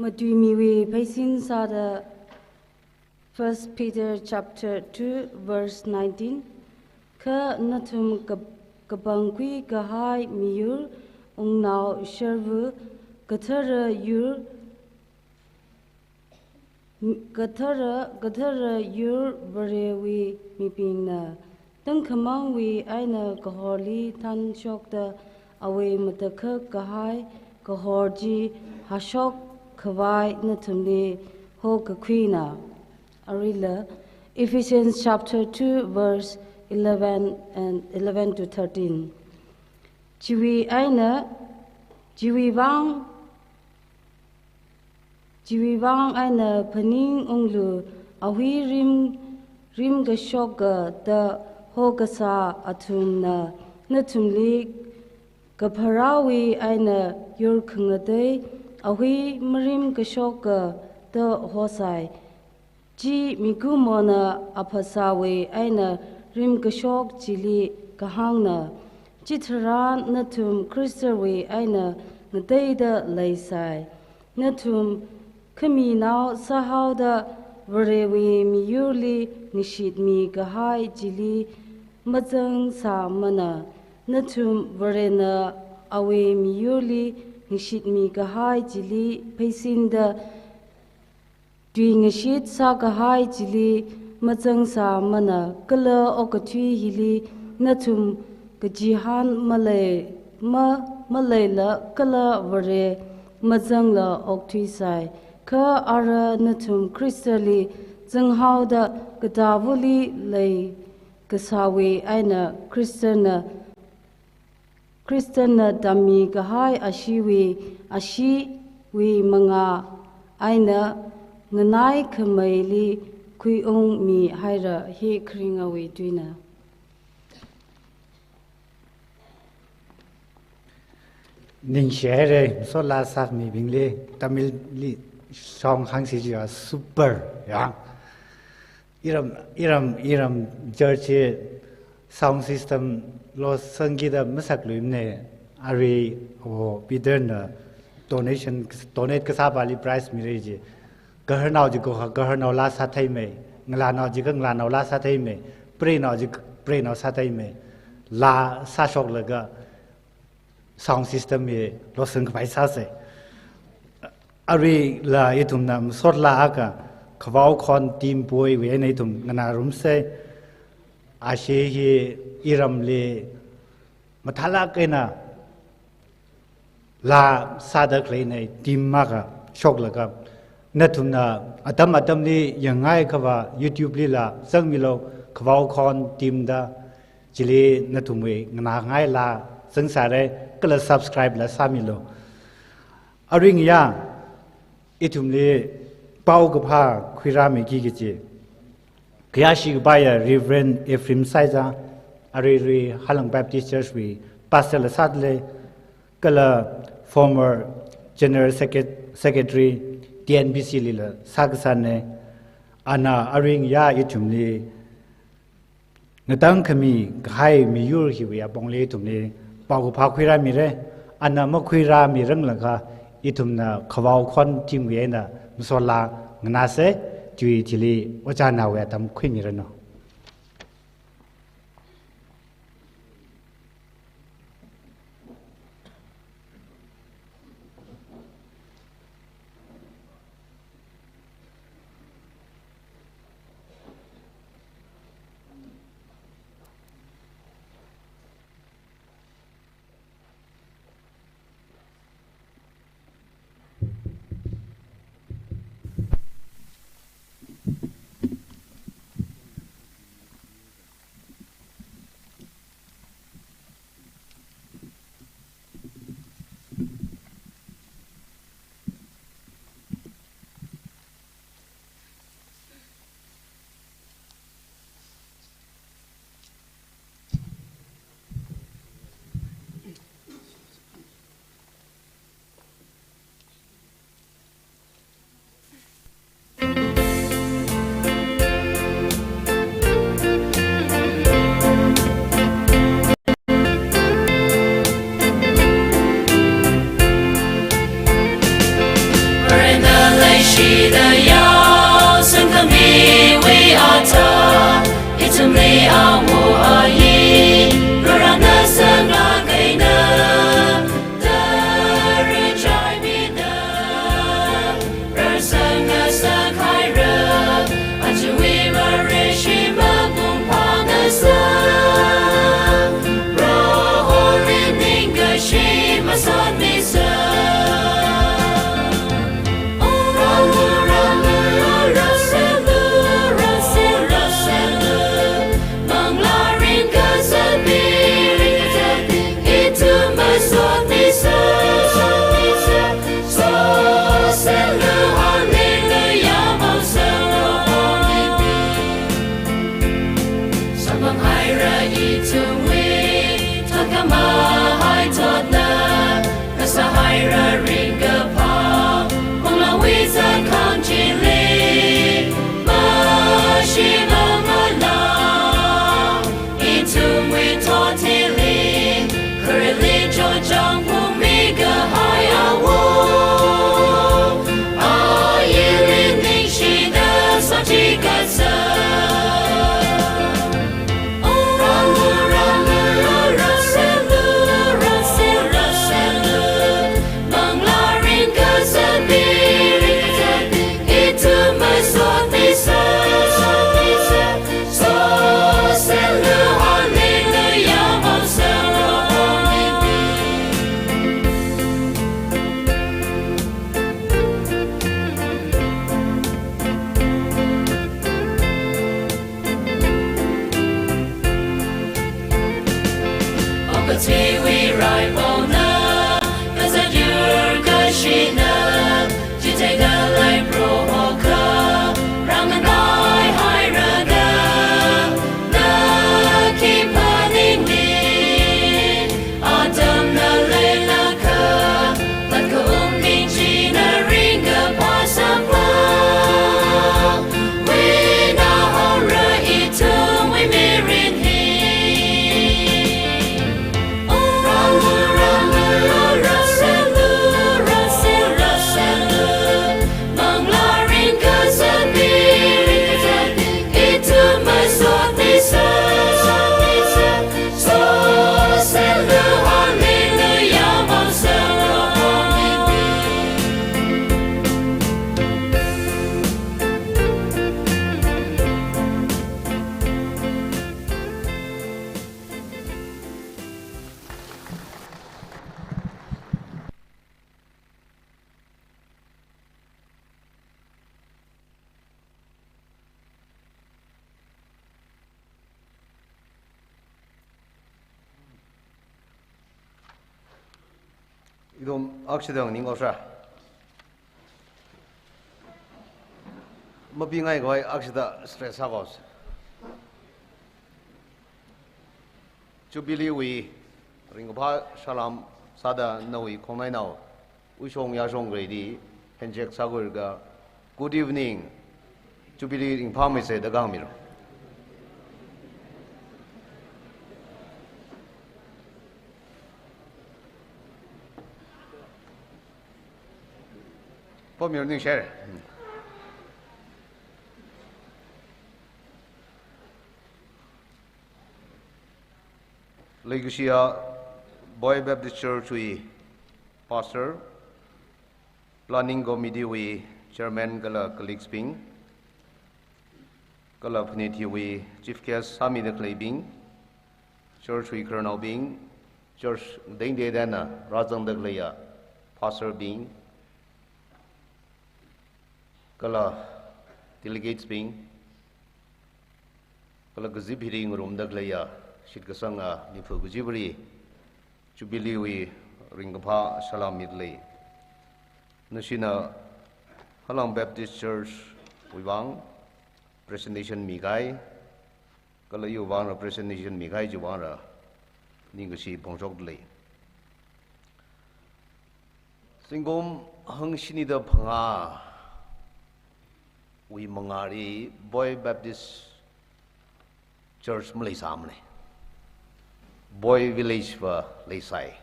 Matuimiwui pheisin sāda First Peter chapter two verse nineteen. Kha nathum kap-, kapangkhui kahai miyur, wungnao sharvu, kathara yur, kathara, kathara yur Varewui mibingna, tangkhamangwui eina kahorli thanshokta awui matakhak kahai kahor chi hashok khavai nathumli hokakhuina. Aruila, Ephesians chapter two, verse eleven and eleven to thirteen. Chiwui eina, chiwui vang, chiwui vang eina phaningunglu, ahui rim, rimkashoka da hokasā athumna nathumli kapharāwui eina yur khangatei, ahui marimkashoka da hosai. Chi mikumona aphasāwui eina rimkashok chili kahāngna. Chitharan nathum Khristawui eina ngateida leisai. Nathum khaminao sāhaoda Varewui miyurli ngashitmi kahai chili mazangsāmana. Nathum Varena awui miyurli ngashitmi kahai chili pheisinda tuingashit sākahai chili mazangsāmana, kala okathui hili nathum kachihān malei, ma, maleila kala Vare mazangla okthuisai. Kha ara nathum Khristali zanghaoda katāvali leikasāwui eina Khristana Khristana tammi kahai ashiwui, ashiwui mangā eina nganai khameili khuiungmi haira. Hi kharingawui tuina. Ningshi haira, sola sāmibingli, Tamilli song hāngsi chiya super, ya. Iram, iram, iram church hi sound system lo sangkida masakluimana, arui, o, Peter na donation, donate kasāpali prize mira ji. Gaharnao jikha gaharnao laa sātheimei, ngalānao jikha ngalānao laa sātheimei, preinao jikha preinao sātheimei, laa sāshoklaga sound system hi losang khavai sāsei. Aruila ithumna masot laa akha, Khavao Khon team puiwui eina ithum nganārumsei. Ashi hi iramli mathālāk eina laa sāda khaleina team akha shoklaga, nathumna atam atamli yangngai akhava YouTube lila zangmilu, Khavao Khon team da, chili nathumwui nganāngai laa zangsāra, kala subscribe la sāmilu. Aringya, ithumli paokaphā khuirāmiki kaji khayāshi kapaiya Reverend Ephraim Saiza, aruirui Halang Baptist Church wui pastor la sāda lei, kala former General Secret-, Secretary T N B C lila sākasāna. Ana aringya ithumli ngatangkhami kahai miyur hiwui apongli ithumli paokaphā khuirāmira, ana makhuirāmiranglakha ithumna Khavao Khon team wui eina masot laa nganāsei, chiwui thili ojānawui atam khuimiranu. Varena leishida yāo sangkhamiwui āthā, ithumli awo ayi, rorana sangla kaina, tara chaimida, rarsanna sanghaira, achiwui Vareshi mapung phanasa, Proholi ningkashi masotmisa. Samphanghaira ithumwui thotkamahai thotna, kasāhaira ringkaphā, manglāwui zatkhang chili, mashimamala, ithumwui thot hili, khareli chotchāng phungmi kahai awo, ayili ningshida sochikatsa. Okathui raipona, kazat yur kashina, chithei khalei Proho kha, rānganaihairaga, na khipā ningli, atamna leilakha, latkaung ning china ringkaphā sampha. Wina haora ithumwui mirin hi. Ithum akshida ninghaosa. Mapingai khavai akshida stress sāhaosa. Jubilee wui ringkaphā salām sāda nawui khongnainao Uishong Yashong Redi handshake sākhuilaga, "Good evening, Jubilee ringphāmisa," da kahāngmira. Pamir ningshire. Leikashiya Boi Baptist Church wui Pastor, Planning Committee wui Chairman kala colleagues bing, kala phanit hiwui Chief Guest sāmida khaleibing, Church wui khararnaobing, Church dengde dana rāzangda khaleiya Pastor bing, kala delegates bing, kala kazip hili ngarumda khaleiya shitkasanga miphu kachivali, Jubilee wui ringkaphā salām midalei. Nashina Halang Baptist Church wui vang presentation mikahai, kala iwui vang rā presentation mikahai chiwui vang rā ningkashi phongshokdalei. Zingkum hangshini da phangā wui mangāli Boi Baptist Church maleisāmana. Boi Village va leisai.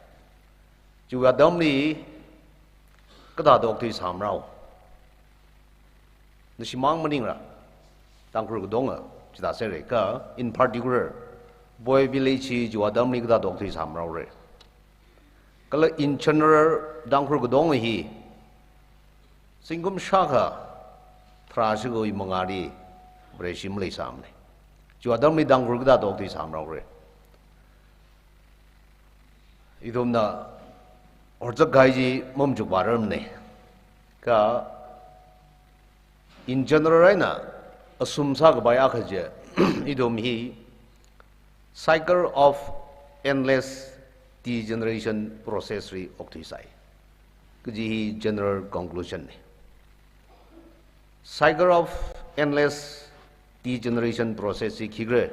Chiwui atamli kathāda okthuisāmarao. Nashimang maningra, Tangkhul katonga chithā sāra kha, in particular, Bhoi village hi chiwui atamli kathāda okthui sāmara. Kala in general Tangkhul katonga hi, zingkum shākha tharā shākha wui mangāli Vareshi maleisāmana. Chiwui atamli Tangkhul kathāda okthui sāmara. Ithumna horzak kahai chi mamachuk vārarmana. Kha in general eina assume sākapai akha chi, ithum hi cycle of endless degeneration process li okthuisai kaji hi general conclusion na. Cycle of endless degeneration process hi khikhala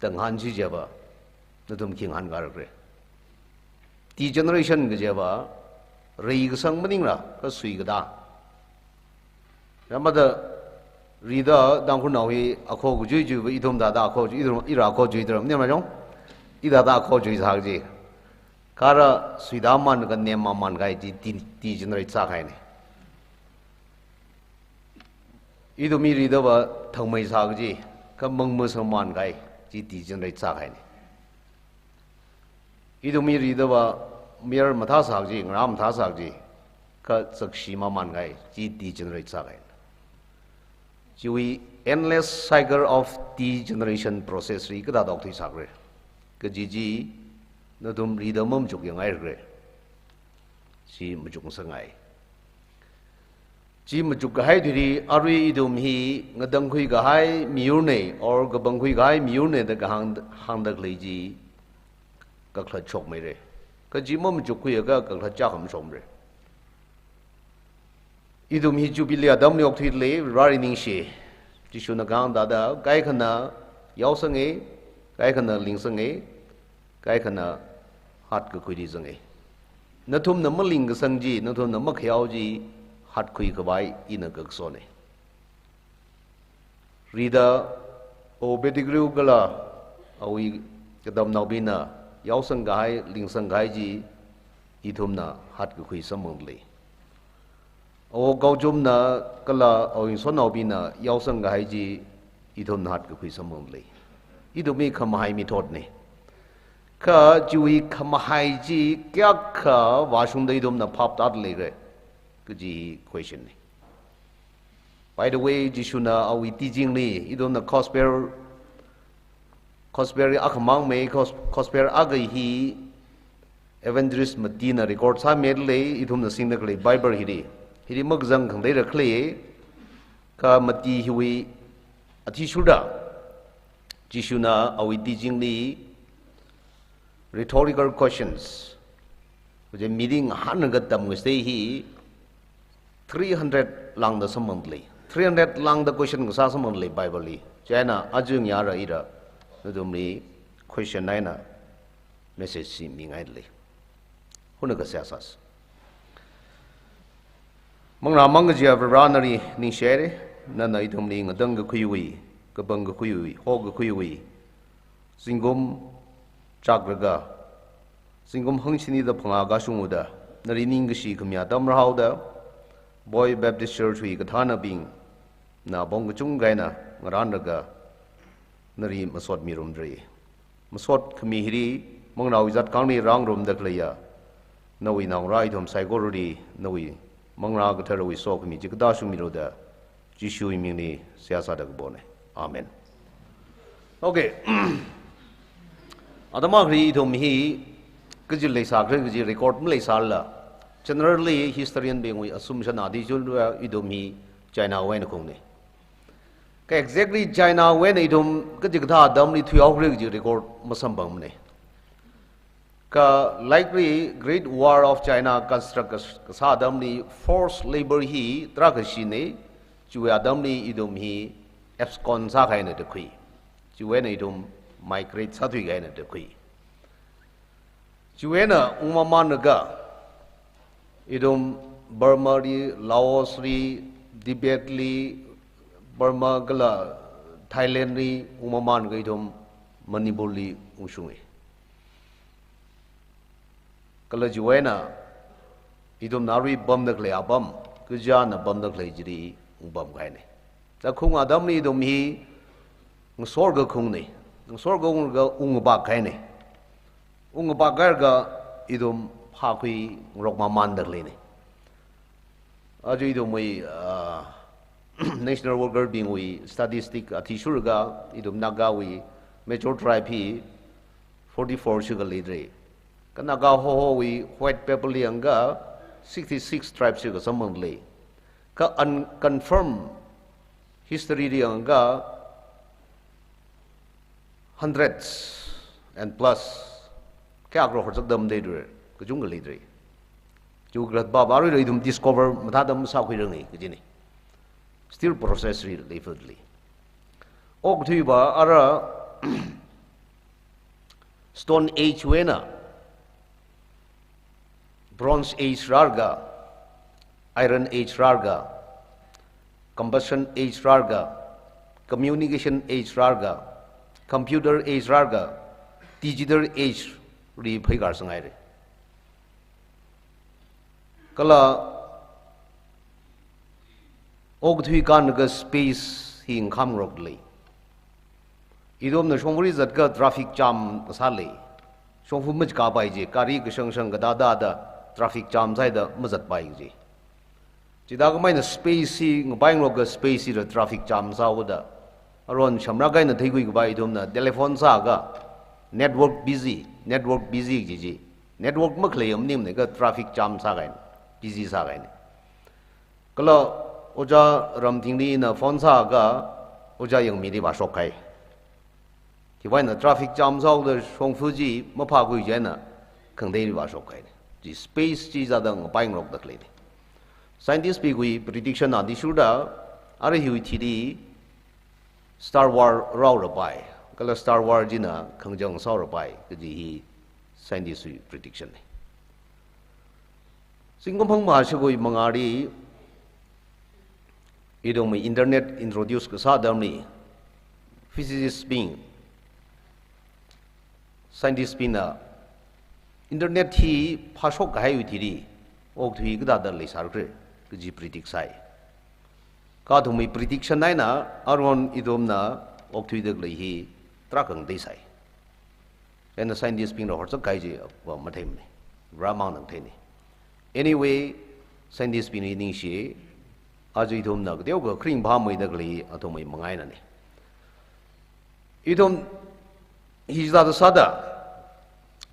da ngahānsi chiakha, nathum khi ngahānkarakhala? Degeneration kajiva, reikasang maningra, kha suikatā. Yamada rida Tangkhulnao hi akho kachui chuiva ithum thāda akho chui, ithum ira akho chuidalei, ni machong? Ithāda akho chuisā kaji. Kha suida man kha nem mamān kahai chi de-, degenerate sākahaina. Ithum hi ridava thangmei sā kaji, kha mangma sāmamānkahai chi degenerate sākahaina. Ithum hi ridava mayar mathā sā kaji, ngarā mathā sā kaji, kha zakshi mamānkahai chi degenerate sākahaina. Chiwui endless cycle of degeneration process li kathāda okthuisākhala kaji chi nathum rida mamachuk yangngaikhala? Chi machukngasakngai. Chi machukkahai thuili arui ithum hi ngatangkhui kahai miyurna, or kapangkhui kahai miyurna da kahāng, hāngda khalei chi kakhalat shokmeira. Kha chi mamachukkhuiakha kakhalat chākhamashokmeira. Ithum hi Jubilee atamli okthuilei, Vareli ningshi. Jishuna kahāng thāda, kaikhana yaosanga, kaikhana lingzanga, kaikhana hatkakhuili zanga. Nathumna malingkasang chi, nathumna makhayao chi, hatkhuikhavai ina kakasona. Rida, o Pettigrew kala awui katamnaobingna yaosangkahai, lingzangkahai chi, ithumna hatkakhui samphangdalei. O Gaochumna kala awui ngasotnaobingna yaosangkahai chi, ithumna hatkakhui samphangdalei. Ithum hi khamahai mithotna. Kha chiwui khamahai chi kayākha vāshungda ithumna phaptāda leikhala kaji hi question na. By the way, Jishuna awui teaching li, ithumna gospel, gospel hi akhamang mei, gos-, gospel akha hi evangelist Matthewna record sāmidalei, ithumna singda khalei Bible hili. Hili makazang khangateira khalei, kha Matthew hiwui athishurda Jishuna awui teaching li rhetorical questions, kaje meaning hānglaga tamngasakta hi three hundred lāngda samphangdalei. Three hundred lāngda question kasā samphangdalei Bible li. Chieina aja ngarā ira nathumli question eina message chi mingaidalei. Hunakha seihā sāsa. Manglā mang kajiya Vare nali ningshihaira, nana ithumli ngatangkakhuiwui, kapangkakhuiwui, hokakhuiwui zingkum chaklaga, zingkum hangshinida phangā kashung uda, nali ningkashi khami atam rāhaoda, Bhoi Baptist Church wui kathānabingna apong kachungkha eina ngarānlaga, nali masotmirumra. Masot khami hili, manglāwui zatkhangli rāngarumda khaleiya nawui naongarā ithum saikorali nawui manglā katharawui sokhami chi katāshungmilu da, Jishuwui mingli seihā sāda kapona. Amen. Okay. Atam akhali ithum hi kaji leisākhala kaji record maleisālala, generally historian bingwui assumption athishurda ithum hi China wui eina khaungna. Kha exactly China wui eina ithum kachikathā atamli thuihaokhala kaji record masamphangmana. Kha likely Great Wall of China construct kas-, kasā atamli forced labor hi tarākha shina, chiwui atamli ithum hi abscond sākahaina da khui. Chiwui eina ithum migrate sāthuikahaina da khui. Chiwui eina ungmamānlaga, ithum Burma li, Laos li, Tibet li, Burma kala Thailand li ungmamānlaga ithum Manipur li ungshunga. Kala chiwui eina ithumna arui pamda khalei apam, kachāna pamda khalei chili ungpamkahaina. Chākhung atamli ithum hi ngasorka khungna. Ngasorka unglaga ungpakkahaina. Ungpakhairaka ithum phākhuingarok mamānda khaleina. Aja ithumwui, ah, national worker bingwui statistic athishurlaga ithum Nagawui major tribe hi forty-four shikha leidalei. Kha Naga Hohowui white paper li yangakha sixty-six tribe shikha samphang lei. Kha unconfirmed history li yangakha hundreds and plus kayākha horchakda matheidalei, kachungkha leidalei. Chiwui khalatva arui ithum discover mathāda masākhuiranga kajina. Still process li leifadalei. Okathuiva ara Stone Age wui eina Bronze Age rālaga, Iron Age rālaga, Combustion Age rālaga, Communication Age rālaga, Computer Age rālaga, Digital Age li pheikar sāngaira. Kala okathui kānlaga space hi ngakhamngarokdalei. Ithumna shongfali zatakha traffic jam kasā lei. Shongfa machikāpai ji, gari kashangshang kathāda da traffic jam sāhaida mazatpai ji. Chithākhamei eina space hi ngapaingarokka space hila traffic jam sāhaoda. Aruihon shamrāk eina theikhuikhavai ithumna telephone sāakha network busy, network busy ji ji. Network makhalei maningmana kha traffic jam sākahaina, busy sākahaina. Kala Ojā Ramthingli ina phone sāakha Ojā Yangmili vāshokkahai. Khiwui eina traffic jam sāhaoda shongfa chi maphākhui chieina khangateili vāshokkahaina. Chi space chi sāda ngapaingarokda khaleina. Scientist bingwui prediction athishurda ara hiwui thili star war rāhaorapai. Kala star war china khangachang sāhaorapai kaji hi scientist wui prediction na. Zingkum phangmashikui mangāli ithumwui internet introduce kasā atamli physicist bing, scientist bingna internet hi phāshokkahaiwui thili okathui kathāda leisārakhala kaji predict sāi. Kha athumwui prediction eina aruihon ithumna okthuida khalei hi tarākha ngatei sai. Chieina scientist bingna horchak kahai chiva matheimana. Ramang nang theina. Anyway, scientist bingli ningshi, aja ithumna kateokha kharing phāmeida khalei athumwui manga einana. Ithum hi sāda sāda,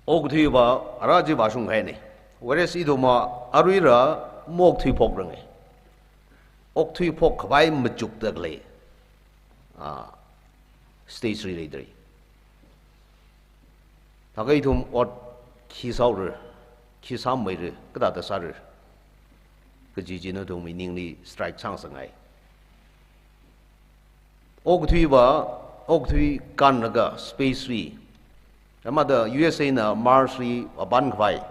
okthuiva ara chi vāshunghaina. Whereas ithumva aruila maokthuiphokrange. Okthuiphokkhavai machukda khalei, ah, stage li leidalei. Thākha ithum ot khi sāhaora, khi sāmeira, kathāda sāra kaji chi nathumwui ningli strike sāngasakngai. Okthuiva, okthui kānlaga space li, amada U S A na Mars li vāpankhavai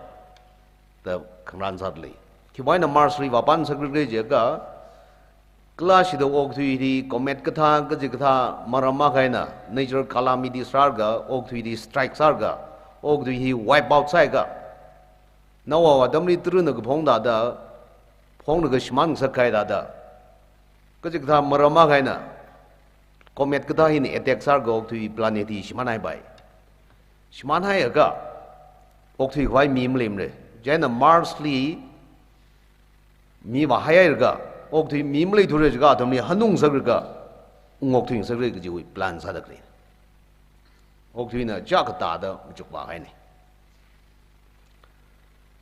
da khangarān sādalei. Khiwui eina Mars li vāpansakra jiakha, kala shida okthuili comet kathā, kachikathā maram akha eina natural calamities rālaga, okthuili strike sālaga, okthui hi wipe out sāhaiakha, Noah wui atamli tarana kaphong thāda, phonglaga shimānngasak kahai thāda, kachikathā maram akha eina comet kathā hina attack sālaga okthui planet hi shimānhaipai. Shimānhaiakha, okthuikhavai mi maleimara. Chieina Mars li mi vāhaihailaga, okthui mi maleithura jiakha athumli hanungngasaklaga, ungokthuingasakra kajiwui plan sāda khalei. Okthuina chiyākha tāda machukvāhaina.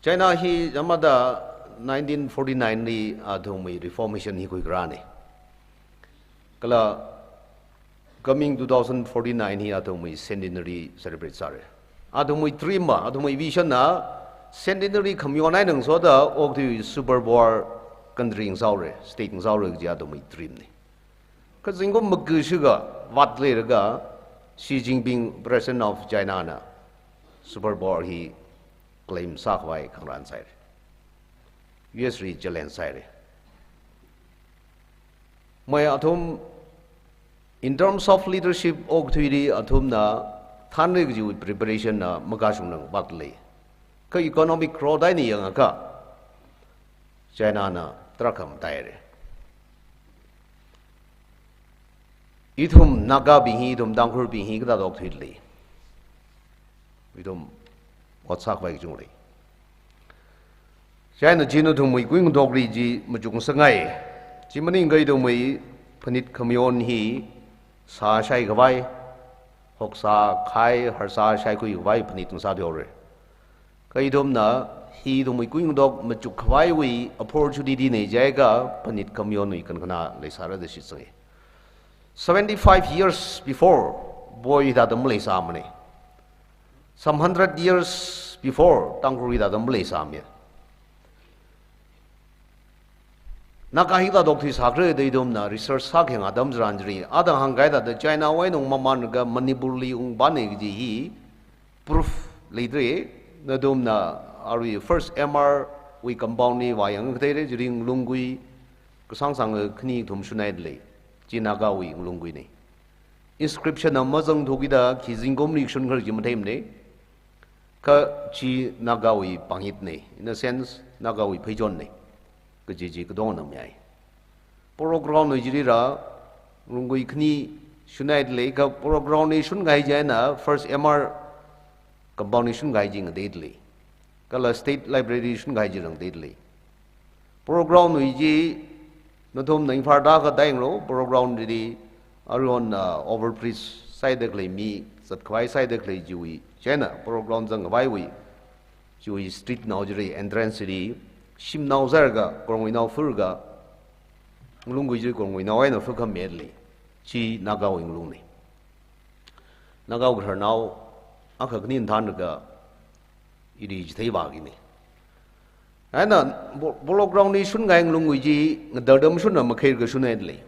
China hi amada nineteen forty-nine li athumwui reformation hi khuikharāna. Kala coming two thousand forty-nine hi athumwui centenary celebrate sāra. Athumwui dream va, athumwui vision na centenary khamayon eina ngasoda okthui superpower country ngasaora, state ngasaora kaji athumwui dream na. Kha zingkum maga shikha vātleilaga Xi Jinping, President of China na superpower hi claim sākhavai khangarān sāhaira. U S li challenge sāhaira. Mai athum, in terms of leadership, okathuili athumna thānra kajiwui preparation na makashungnang vātlei. Kha economic growth eina yangakha, China na tarākha mataira. Ithum Nagabing hi, ithum Tangkhurbing hi kathāda okthuili? Ithum ot sākhavai kachungkha lei. Chieina chi nathumwui kuingatokli chi machukngasakngai. Chi maningakha ithumwui phanit khamayon hi sāshaikhavai, hoksā khai, harsā shaikhuikhavai phanit ngasāthuihaora. Kha ithumna hi ithumwui kuingatok machukkhavaiwui opportunity nei jiakha phanit khamayonwui kankhana leisāra da shitsanga. Seventy-five years before, Boi hithāda maleisāmana. Some hundred years before, Tangkhul hithāda maleisāmi. Naga hi kathāda okthuisākra da ithumna research sākahai atam tharan chili, athang hāngkahai thāda Chinawui eina ungmamanlaga Manipurli ungpamna kaji hi proof leidalei. Nathumna arui first M R wui compound li vāyangkha theira, chili ngalungkui kasāngsang khani kathum shunhaida lei. Chi Nagawui ngalungkuina. Inscription na mazangthukida khi zingkumli shunkhala chi matheimana. Kha chi Nagawui pānghitna, in a sense, Nagawui pheichonna, kaji chi katongana mayai. Polo Ground wui chilila ngalungkui khani shunhaida lei, kha Polo Ground li shunkahai chieina first M R compound li shunkahai chi ngateida lei. Kala State Library li shunkahai chi rāngateida lei. Polo Ground wui chi nathumna Imphal tākha tāyanglu, Polo Ground chili aruihon, ah, overbridge sāda khalei, mi zatkhavai sāda khalei chiwui, chieina Polo Ground zangkhavaiwui, chiwui street nao chili, entrance chili, shimnao sālaga, korongwui nao furlaga, ngalungkui chi korongwui nao eina fur khami lei. Chi Nagawui ngalungna. Nagawui khararnao akha khanina thānlaga ili chithei vākina. Chieina Po-, Polo Ground li shunkahai ngalungkui chi ngadarda mashunla makheilaga shunhaida lei.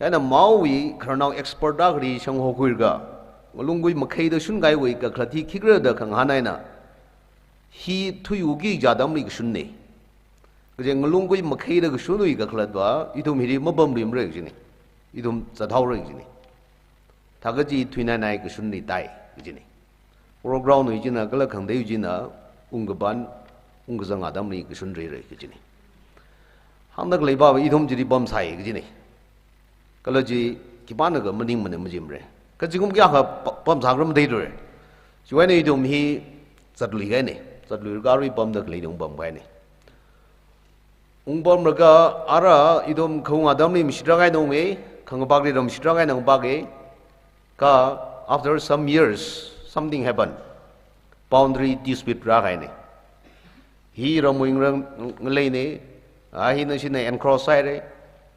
Chieina Maowui khararnao expert akhali shang hokhuilaga, ngalungkui makheida shunkahaiwui kakhalat hi khikhala da khangahān eina, hi thuiuki kaji atamli kashunna. Kaje ngalungkui makheida kashunwui kakhalatva ithum hili mapamluimara kajina. Ithum zathaora kajina. Thākha chi thuinainai kashunli tāi kajina. Polo Ground wui china kala khangateiwui china ungkapam, ungkazang atamli kashunrira kajina. Hāngda khaleiva ithum chili pamsai kajina. Kala chi khipānakha maningmana majimara. Kha zingkum kayākha pa-, pamsākhala matheithura. Chiwui eina ithum hi zatluikahaina. Zatluilaga arui pamda khalei ungpamkahaina. Ungpamlaga ara ithum khaung atamli mashitrak eina unga, khangapakli ram shitrak eina ngapaka. Kha after some years, something happened. Boundary dispute rākahaina. Hi ramwui ngarang ngaleina, a hi nashina encroach sāhaira,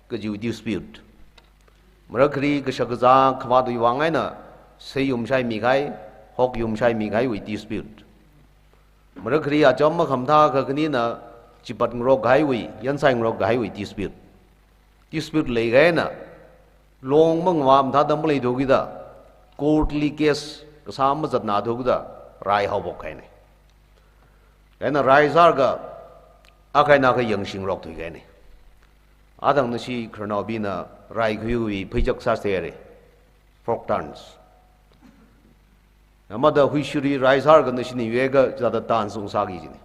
kajiwui dispute. Marakhali kashak kazā khavātwui vang eina seiyum shaimikahai, hokyum shaimikahaiwui dispute. Marakhali acham makhamathā kakhanina chipat ngarokkahaiwui, yansai ngarokkahaiwui dispute. Dispute leikahaina, long mangavā mathāda maleithukida, court li case kasā mazatnathukida, rai haophokkahaina. Chieina rai sālaga, akha eina akha yangshingarokthuikahaina. Athang nashi khararnaobingna rai khuiwui pheichak sāsāhaira. Folk dance. Amada huishili rai sālaga nashina yuiakha chithāda dance ungsāki kajina.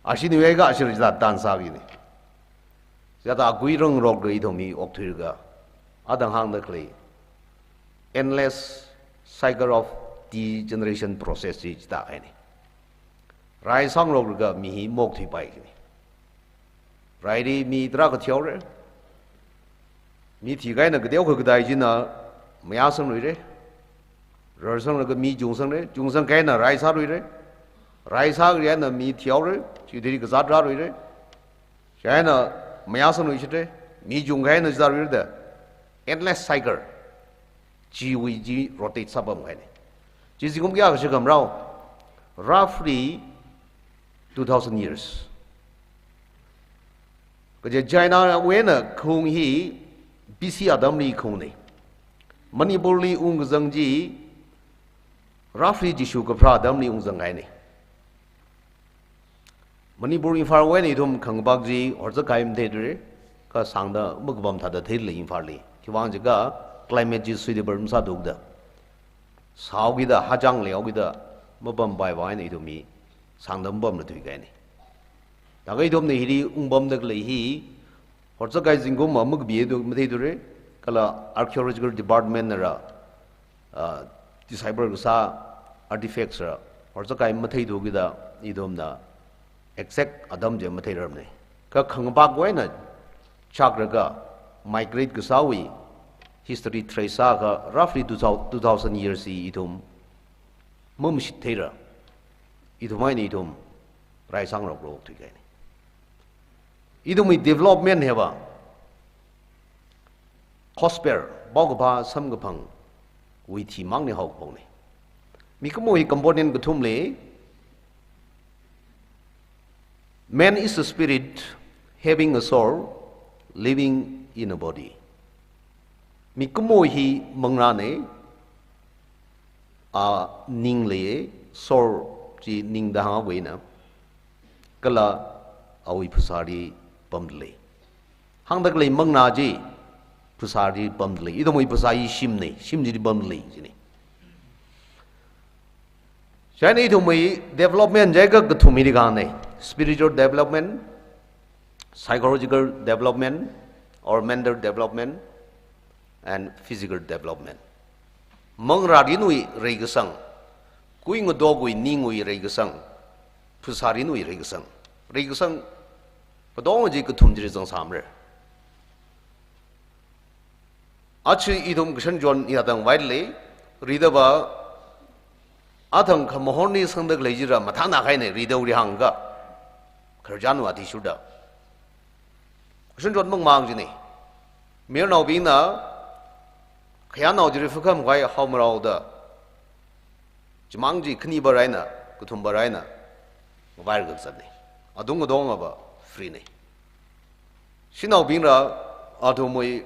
Ashina yuiakha ashili chithāda dance sāki kajina. Chithāda akui rangrokda ithum hi okthuilaga, athang hāngda khalei endless cycle of degeneration process chi chithākahaina. Rai sāngaroklaga mi hi maokthuipai kajina. Raili mi tarākha thihaora. Mi thikahaina kateokha katai china mayāsangluira. Rarsanglaga mi chungsangla, chungsangkahaina rai sāluira. Rai sākahai eina mi thihaora, chithili kazāt rāluira. Chieina mayāsangluishitra, mi chungkahaina chithāluira da. Endless cycle. Chiwui chi rotate sāpamkahaina. Chi zingkum kayākha shikhamrao? Roughly two thousand years. Kaje Chinawui eina khaung hi B C atamli khaungna. Manipurli ungkazang chi roughly Jishu kapharā atamli ungzangkahaina. Manipur Imphal wui eina ithum khangapak chi horzak kahai matheithura, kha sāngda makapam thāda theilei Imphalli. Khiwuivang jiakha climate chi suitable masāthukida, sāhaokida, hachang leihaokida, mapampaivang eina ithum hi sāngda mapamla thuikahaina. Thākha ithumna hili ungpamda khalei hi horzak kahai zingkum makapi do matheithura, Kala archaeological department nara, ah, decipher kasā artifacts ra, or zakai matheithu kida ithumna exact atam chi matheirarmana. Kha khangapak eina chakraga migrate kasāwui history trace sākha roughly two thousand, two thousand years hi ithum mamashit theira. Ithum eina ithum raisang rokro thuikahaina. Ithumwui development hiva cosper, paokaphā samkaphangwui thimangna haokaphokna. Mikumo hi component kathum lei. Man is a spirit having a soul, living in a body. Mikumo hi manglāna, a ning lei, soul chi ning da hānghaowa ina, kala awui phasāli pamda lei. Hāngda khalei manglā chi phasāli pamda lei. Ithumwui phasā hi shimna, shim chili pamda lei china. Chieina ithumwui development jiakha kathum hili kahāngna. Spiritual development, psychological development, or mental development, and physical development. Manglārinwui reikasang, kuingadokwui ningwui reikasang, phasārinwui reikasang. Reikasang katonga chi kathum chili zangsāmara. Achi ithum kashan chon hithāda ngavaida lei, ridava athang khamahorli sangda khalei chira mathānā kahaina, rida uri hāngakha khararchan athishurda. Kashan chon mang mang china. Mayarnaobingna khayānao chili phakam khavai haomarao da chimang chi khani bar eina, kathum bar eina ngavaira kazatna. Atung katongava free na. Shanaobingra athumwui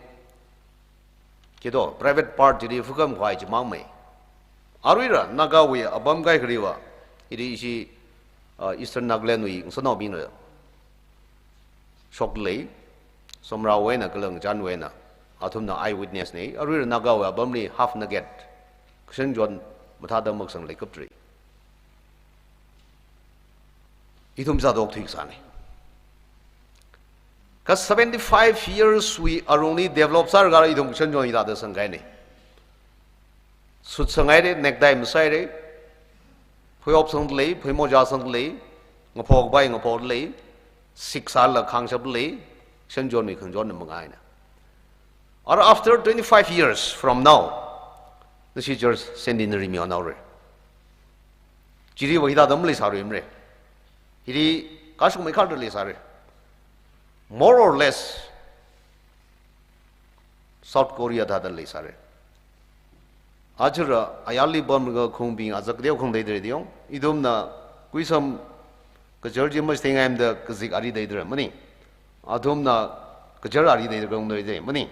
kito private part chili phakam khavai chimang mai. Aruira Nagawui apam kaikhaliva, hili ishi, uh, Eastern Nagaland wui ngasānaobingra shokda lei, Somrawui eina kala ngachānwui eina, athumna eyewitness na, aruira Nagawui apamli half naked kashan chon mathāda makasang leikaptra. Ithum sādok thuikasāna. Kha seventy-five years wui arongli develop sālaga ithum kashan chon hithāda sangkahaina. Suit sanghaira, necktie masāhaira, phuihop sangda lei, phuimoja sangda lei, ngaphok bai ngaphokda lei, sik sāla khangshapda lei, kashan chonwui khangachonna mangaina. Or after twenty-five years from now, nashi church centenary mihaonaora. Chiliva hithāda maleisāluimara. Hili kashung meikhar da leisāra. More or less, South Korea thāda leisāra. Achira ayarli pamlaga khaungbing azak deo khangdai dai diong. Ithumna kuisam kachar chi machitheingaimada kazik ari dai dra mani. Athumna kachar ari dai dra khaungdai dai mani.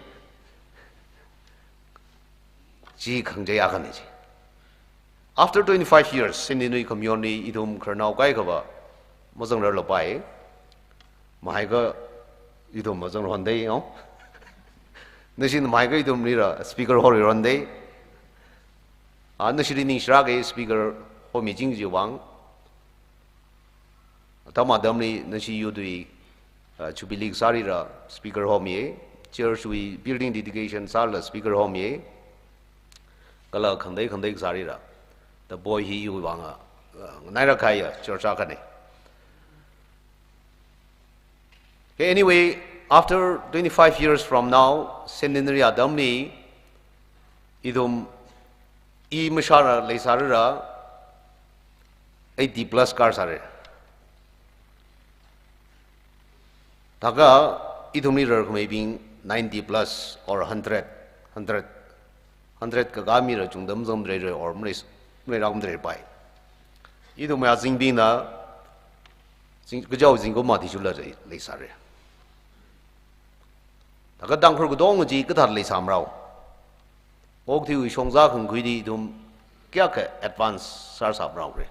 Chi khangachei akhana chi. After twenty-five years, centenary khamayonli ithum khararnao kaikhava mazangrarlapai. Mahaikha ithum mazangrarhondai, no? Nashina mahaikha ithumlila speaker horirhondai. A, nashili ningshilāka speaker homiching chiwui vang. Atam atamli nashi youth wui, uh, jubilee kasālila speaker homiya, church wui building dedication sālala speaker homiya, kala khangatei khangatei kasālila. The boy hi iwui vang, uh, nganailakhaiya church akhana. Okay, anyway, after twenty-five years from now, centenary atamli, ithum i mashāla leisālala, eighty plus kārsāra. Thākha ithumli rarkhameibing ninety plus or hundred, hundred, hundred kakā mila chungda mazangmara or malei, maleilākmarapai. Ithum azingbingna zing, kachao zingkum athishurla leisāra. Thākha Tangkhul katonga chi kathāda leisāmarao. Okathuiwui shongza khangakhuili ithum kayākha advance sāsāmarao re.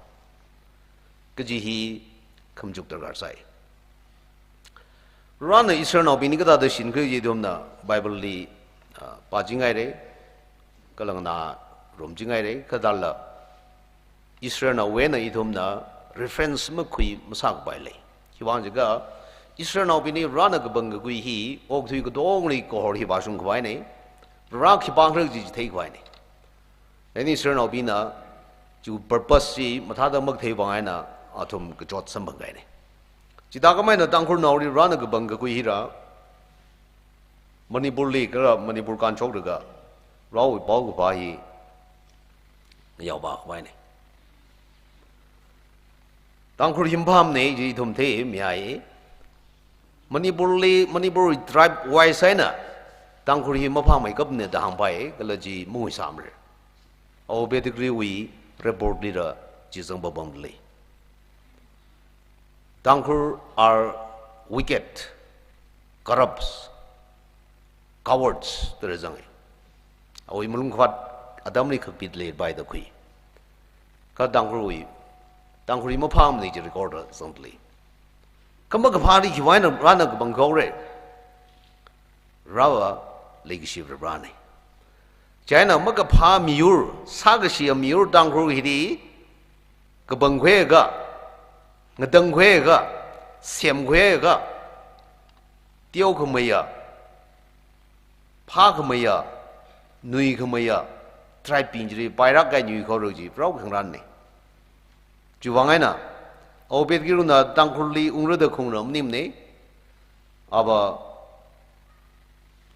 Kaji hi khamachuk darkar sai. Varena Israelnaobingli kathāda shinkhui chi ithumna Bible li, ah, pāchingaira, kala nganārumchingaira, kha thālala Israelnaowui eina ithumna reference makhui masākapai lei. Khiwuivang jiakha Israelnaobingli Varena kapangkakhui hi okathui katongli kahor hi vāshungkhavaina. Ra khipākhala kaji chi theikhavai ni. Ani Israelnaobingna chi purpose chi mathāda makathei vang eina athum kachot samphang kahaina. Chithākhamei eina Tangkhulnaoli Varena kapangkakhui hira, Manipurli kala Manipur kānshok laga Varewui paokaphā hi yaovākhavai ni. Tangkhul hi maphāmana chi ithum theimihai. Manipurli, Manipurwui tribe wise eina Tangkhul hi maphāmeikapna da hāngpai, kala chi mangui sāmara. Āwo Pettigrew wui report lira chi zangpapamli, Tangkhul are wicked, corrupts, cowards da rāzanga. Awui malungkhavāt atamli khakpit leipai da khui. Kha Tangkhulwui, Tangkhul hi maphāmana chi record zangda lei. Kha makaphāli khiwui vang eina Varena kapangkhuira? Vareva leikashi Varena. Chieina makaphā miyur, sākashi miyur Tangkhul hili kapangkhuiakha, ngatangkhuiakha, semkhuiakha, teokhameiya, phākhameiya, nuikhameiya tribe bing chili pairāk kahai nuikahora chi Varewui khangarānna. Chiwui vang eina Āwo Pettigrewna Tangkhulli ungra da khaungra maningmana. Ava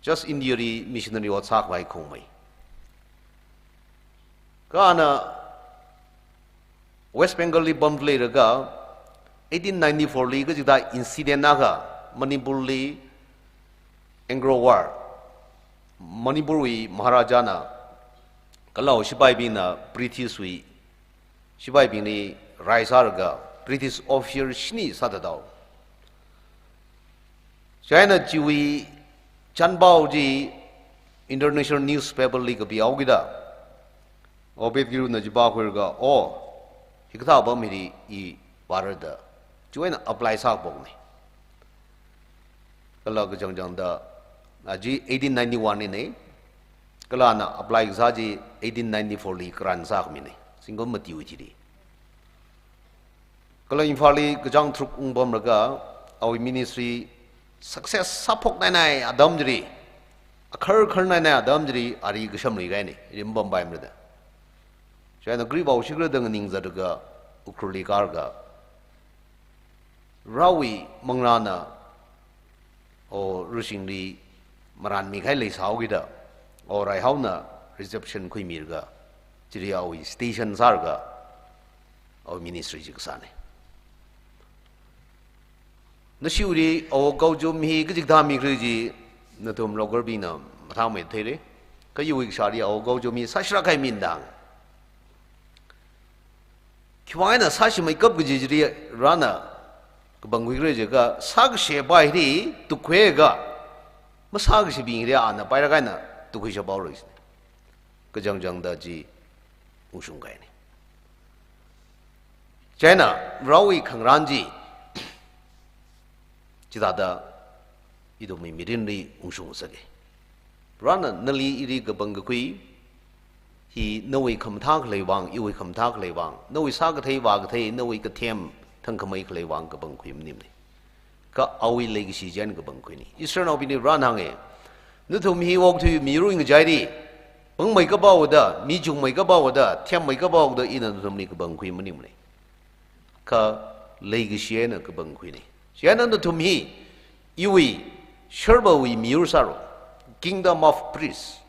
just India li missionary ot sākhavai khaungmei. Kha ana West Bengal li pamda leilaga, eighteen ninety-four li kachikathā incident akha, Manipurli Anglo War, Manipurwui Maharajana kala āwo shipaibingna British wui shipaibingli rai sālaga British officer shini sāthathaowa. Chieina chiwui chānpao chi international newspaper li kapihaokida, Āwo Pettigrewna chi pākhuilaga, "Oh, hikathā apam hili i vāra" da, chiwui vang eina apply sāphokna. Kala kachangchangda, a chi eighteen ninety-one lina, kala ana apply kasā chi eighteen ninety-four li grant sākhamina, zingkum matiwui thili. Kala Imphalli kachāng tharuk ungpamlaga, āwui ministry success sāphoknainai atam chili, akharkhar nainai atam chili ali kashamlui kahaina, ili mapampaimara da. Chieina kali pao shikhala da nganingzatlaga Ukhrulli kālaga, Varewui manglāna āwo Rushingli marānmikahai leisāhaokida, āwo Raihaona reception khuimilaga, chili āwui station sālaga, āwui ministry chi kasāna. Nashiwuili Āwo Gaochum hi kachikathā mikhala chi nathum local bingna mathāmeida theira. Kha iwui kashāli Āwo Gaochum hi sāshilāk kahai mina da hānga. Khiwui vang eina sāshimeikap kaji chili Varena kapangkhuikhala jiakha, sākasheba hili tukkhuiakha, masākashebing hili ana pairāk eina tukkhuishaphaora jina. Kachangchangda chi ungshung kahaina. Chieina Varewui khangarān chi chithāda ithumwui mirinli ungshung sāki. Varena nali ili kapangkakhui hi nawui khamathā khalei vang, iwui khamathā khalei vang, nawui sākathei vākathei, nawui kathem thangkhamei khalei vang kapangkhui maningmana. Kha āwui leikashi chieina kapangkhuina. Israelnaobingli Varena hānga, "Nathum hi okathui miyurwui ngachaili pangmeikaphaoda, mi chungmeikaphaoda, themmeikaphaoda ina nathumli kapangkhui maningmana. Kha leikashi eina kapangkhuina. Chieina nathum hi iwui sharvawui miyur sāra, kingdom of priests.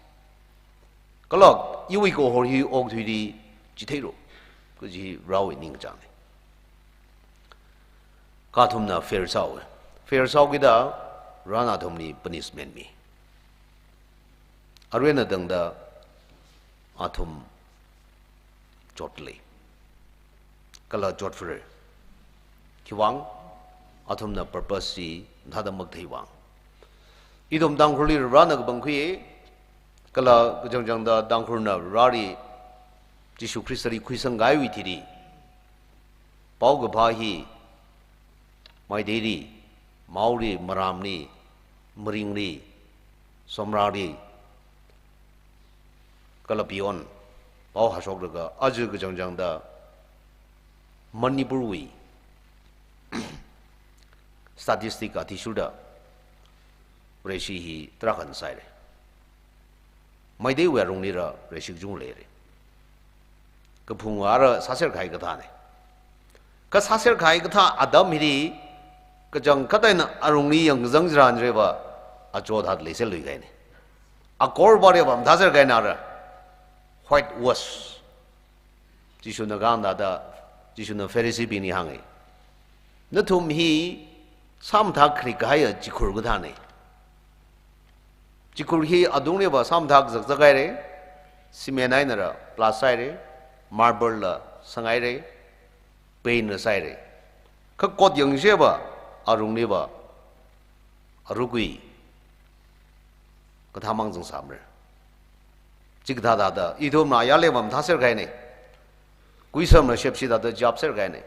Kala iwui kahor hi okathuili chitheira," kaji Varewui ningkachāngna. Kha athumna fail sāhaowa. Fail sāhaokida Varena athumli punishment mi. Aruina tangda athum chotli kala chotfare. Khiwui vang? Athumna purpose chi mathāda makathei vang. Ithum Tangkhulli Varena kapangkhui, kala kachangchangda Tangkhulna Vareli, Jishu Khristali khuisangkahaiwui thili, paokaphā hi Meiteili, Maoli, Maramli, Maringli, Somrali, kala beyond pao hāshoklaga, aja kachangchangda Manipurwui statistic athishurda Vareshi hi tarākha sāhaira. Meiteiwui arunglira reshi kachungkha leira. Kaphung ara sāser kahai kathāna. Kha sāser kahai kathā atam hili, kachangkhat eina arungli yangkazang chitharanliva, acho thāda leiser luikahaina. Akorva liva mathāser kahaina ara. Whitewash. Jishuna kahāngda, Jishuna Phariseebingli hānga. Nathum hi sāmathā khalik kahaiya chikhur kathāna. Chikhur hi atungliva sāmathā kazakzak haira, cement einala plus sāhaira, marble la sanghaira, paint la sāhaira. Kha kot yangsheba, arungliva, arukui kathāmang zangsāmara. Chikathā thāda, ithumna ayarliva mathāser kahaina. Kuisamla shepshi thāda japser kahaina.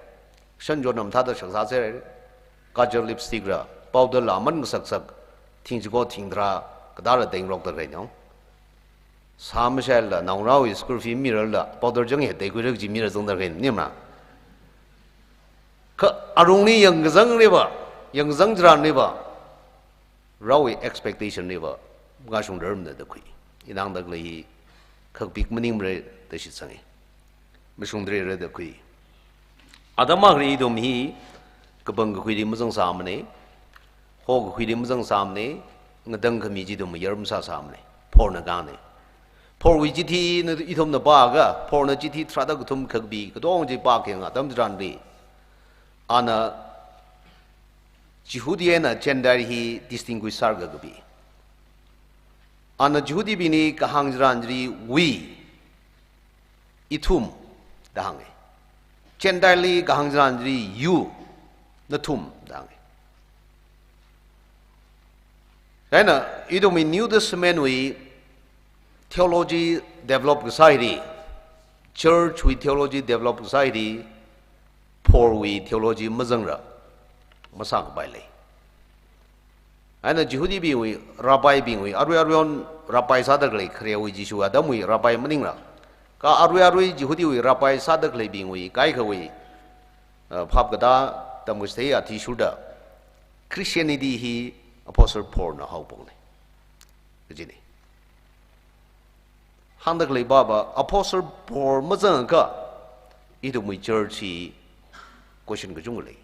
Shanjonna mathāda shaksāser. Kajal, lipstick la, powder la aman ngasaksak, thingchiko thingtharā, kathāla tengrokda kahaina. Sāmashaila, naongarāwui school fee mirala, powder chang hi teikhuira kaji mira zangda kahaina, nima. Kha arungli yangkazangliva, yangkazang chitharanliva, Varewui expectation liva, makashungrar mana da khui. Ina hāngda khalei hi khakpik maningmara da shitsanga. Mashungdalei ra da khui. Atam akhali ithum hi kapang kakhuili mazangsāmana, hokakhuili mazangsāmana, ngatangkhami chi ithum mayar masāsāmana, phorna kahāngna. Phorwui chithina ithumna pāakha, phorna chithi tharāda kathum khakapi, katong chi pākhayang atam chitharanli, ana Jihudi eina Gentile hi distinguish sālaga kapi. Ana Jihudibingli kahāng chitharanli we, ithum, da hānga. Gentileli kahāng chitharanli you, nathum, da hānga. Chieina, ithumwui New Testament wui theology develop kasā hili, church wui theology develop kasā hili, phorwui theology mazangra, masākapai lei. Chieina Jihudibingwui, rabbibingwui, arui aruihon rabbi sāda khalei, kharewui Jishu atamwui rabbi maningla. Kha arui arui Jihudiwui rabbi sāda khaleibingwui, kaikhawui, uh, phap katā tamkachithei athishurda, Christianity hi Apostle Paulna haophokna kajina. Hāngda khalei pāva, Apostle Paul mazangakha, ithumwui church hi question kachungkha lei.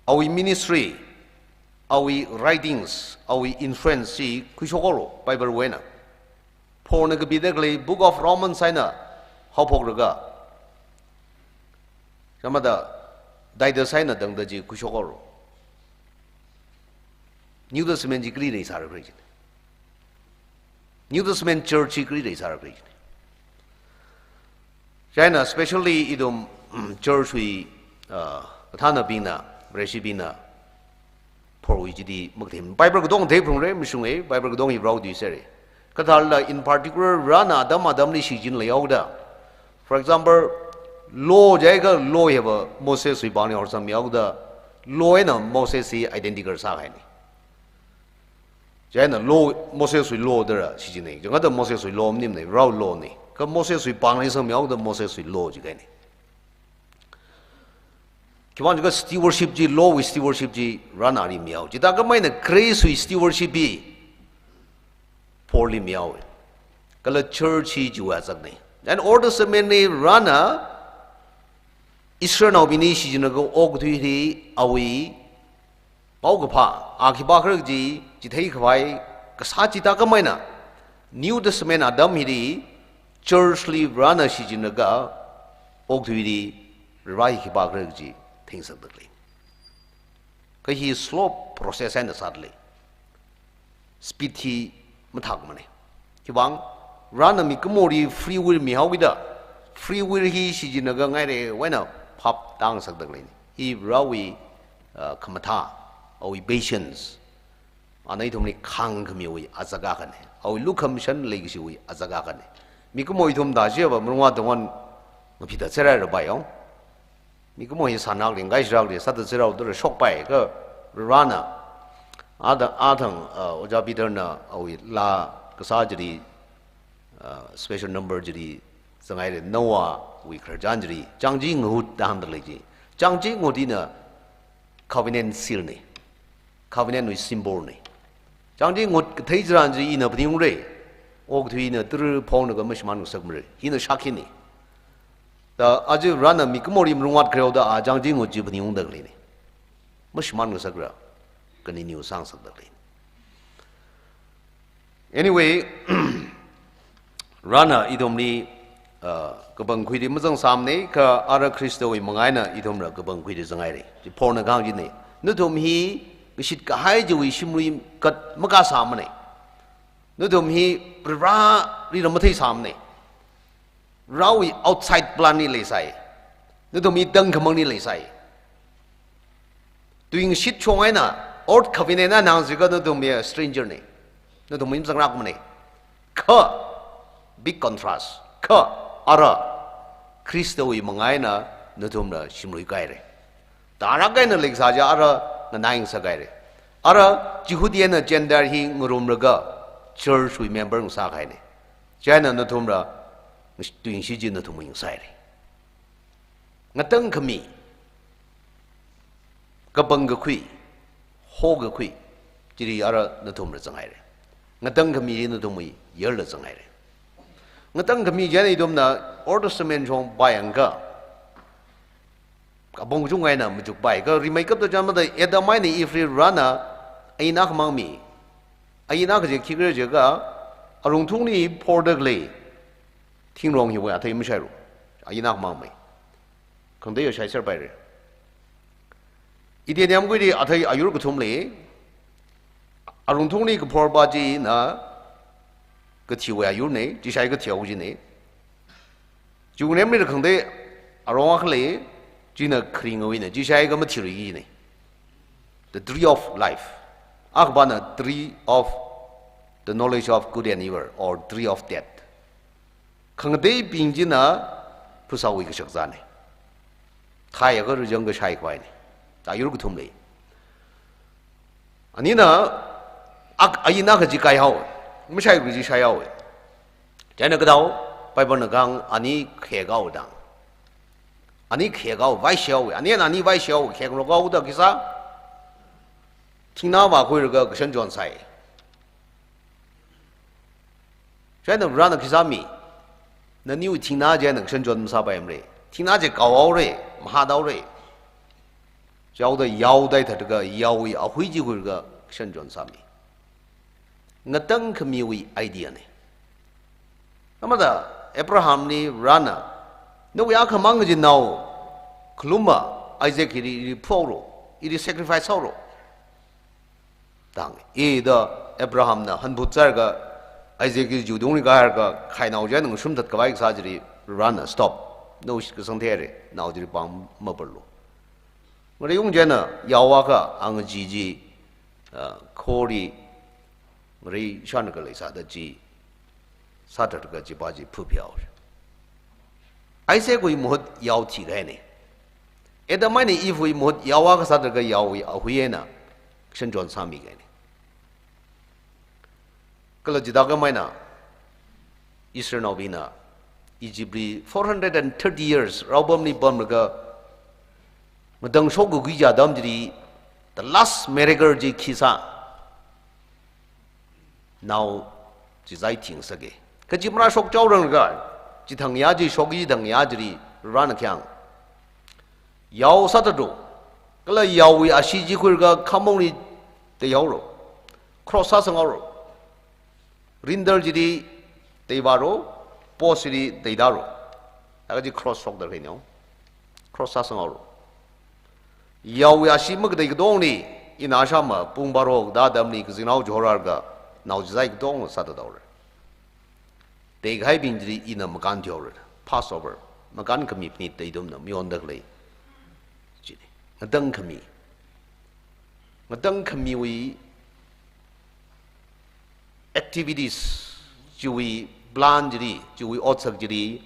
Awui ministry, awui writings, awui influence chi khuishokhaoro, Bible wui eina. Paulna kapida khalei Book of Romans eina haophoklaga, chāmada, Titus eina tangda chi khuishokhaoro. New Testament chi kali leisāra khalei chi. New Testament church hi kali leisāra khalei chi. Chieina especially ithum, mm, church wui, uh, kathānabingna, Vareshibingna, phorwui chili makathei. Bible katong theiphungra, mashunga, Bible katong hi Varewui tuisera. Kathāla in particular Varena atam atamli shichinlei haoda. For example, law jiakha law hiva Moseswui pāngli horsangmi haoda, law eina Moses hi identical sākahaina. Chieina law, Moseswui law dara shichinna. Chāngda Moseswui law maningmana, Varewui law na. Kha Moseswui pāngli sangmi haoda Moseswui law jikahaina. Khiwuivang jiakha stewardship chi, law wui stewardship chi Varena ali mihao. Chithākhamei eina Christ wui stewardship hi Paulli mihaowa. Kala church hi chiwui azakna. And Old Testament li Varena Israelnaobingli shichinlaga okathuili awui paokaphā, a khipākhala kaji chitheikhavai kasā chithākhamei eina, New Testament atam hili church li Varena shichinlaga okathuili Vare hi khipākhala kaji theingasakda khalei. Kha hi slow process eina sāda lei. Speed hi mathākmana. Khiwuivang, Varena mikumoli free will mihaokida, free will hi shichinlaga ngairawui eina phap tāngasakda khaleina. Hi Varewui, uh, khamathā, awui patience. Ana ithumli khāngkhamiwui azak akhana. Awui lukhamashan leikashiwui azak akhana. Mikumo ithum thāchiva malungva tongwan ngaphida tserāra bai yong. Mikumo hi sānakli, ngaishilakli, sāda tserao dura shokpai, kha Varena. Ada, athang, uh, Ojā Peterna awui laa kasā chili, uh, special number chili, zangaili Noahwui khararchan chili, changchi ngahut da hāngda lei chi. Changchi ngahut hina covenant seal na. Covenant wui symbol na. Changji ngut kathei chitharan chi ina phaningungre. Okathui ina tara phonglaga mashimān ngasakmare. Hina shākhina. Da aja Varena mikumoli malungvāt khareo da a changji ngut chi phaningungda khaleina. Mashimān ngasakra. Continue sāngasakda khaleina. Anyway, Varena ithumli, uh, kapangkhuida mazangsāmana, kha ara Khristawui manga eina ithumla kapangkhuida zanghaira. Chi Paulna kahāng china. Nathum hi ngashit kahai chiwui shimlui kat makasāmana. Nathum hi Vareli rāmatheisāmana. Varewui outside plan li leisai. Nathum hi tangkhamangli leisai. Tuingashit shong eina, old covenant eina hāngchiakha nathum hi stranger na. Nathum hi mazangrakmana. Kha, big contrast. Kha, ara, Khristawui manga eina nathumla shimlui kahaira. Tara kahaina leikasā chi ara nganai ngasakhaira. Ara Jihudi eina Gentile hi ngarumlaga church wui member ngasākahaina. Chieina nathumla tuingashit chi nathumwui ngasaira. Ngatangkhami, kapangkakhui, hokakhui, chili ara nathumla zanghaira. Ngatangkhami chi nathumwui yarla zanghaira. Ngatangkhami chieina ithumna Old Testament shong pāyangakha, apong kachungkha eina machukpai. Kha rimeikapta chānmada Adam eina Eve li Varena ain akhamang mi. Ain akha chi khikhala jiakha, arungthungli phorda khalei thingrong hiwui athei mashaira. Ain akhamang mi. Khangatei ya shaiserpaira. Eden yāmguili athei ayur kathum lei. Arungthungli kaphorpa china kathiwui ayurna, chi shai kathi awo china. Chi ngarumli khangatei arong akha lei, china kharing awuina, chi shaiakha mathirui kajina. The tree of life. Akhapana tree of the knowledge of good and evil, or tree of death. Khangateibing china phasāwui kashakazāna. Thaiakha rajangkha shaikhavaina. Ayur kathum lei. Anina, ak-, ain akha chi kaihaowa. Mashaikhui chi shaihaowa. Chieina kathāo, Bible na kahāng ani khekhaowa dang. Ani khekhaowa, vaishihaowa. Anina ani vaishihaowa, khengarokhaoda khisā. Thingna vākhuilaga kashan chonsai. Chieina Varena khisā mi, naniwui thingna chieina kashan chon masāpaimara. Thingna chi kaohaora, mahāthaora. Chihaoda yao theithatlaga, yaowui ahui chi khuilaga kashan chonsāmi. Ngatangkhamiwui idea na. Amada Abrahamli Varena, nawui akhamang kaji nao khalumma Isaac hili, hili phoro, hili sacrifice haoro. Dang, ida Abrahamna hanphut chālaga Isaac hi jutungli kahailaga khainao chieina ngashumthat khavai kasā chili Varena stop. Nawui shitkasang theira, nao chili pāng maparlu. Ngareiung chieina yao akha, angachee chi, ah, khorli, ngarei shānlaga leisāda chi, sāthatlaga chipa chi phapheohaowa. Isaac wui mahut yao thikahaina. Adam eina Eve wui mahut yao akha sāthatlaga yaowui ahui eina kashan chonsāmikahaina. Kala chithākha maina Israelnaobingna Egypt li four hundred and thirty years raopamli pamlaga ngatangshok kakhui chi atam chili the last miracle chi khi sā? Nao chizai thing sāki. Kachi marāshok chaoranglaga, chithang ya chi shok, chithang ya chili Varena kahāng, yao sāthatlu. Kala yaowui ashee chi khuilaga khamongli teihaolu. Cross sāsanghaolu. Rindal chili teivālu, post chili teithalu. Laga chi cross shokda khainao. Cross sāsanghaolu. Yaowui ashee makatei katongli, ina shāma pung baro da atamli kazingrao chihorālaga, nao chizai katong sāthathaora. Teikahaibing chili ina makānthuihaora. Passover, makānkhami phanit da ithumna mayonda khalei. Chili. Ngatangkhami. Ngatangkhamiwui activities, chiwui plan chili, chiwui otsak chili,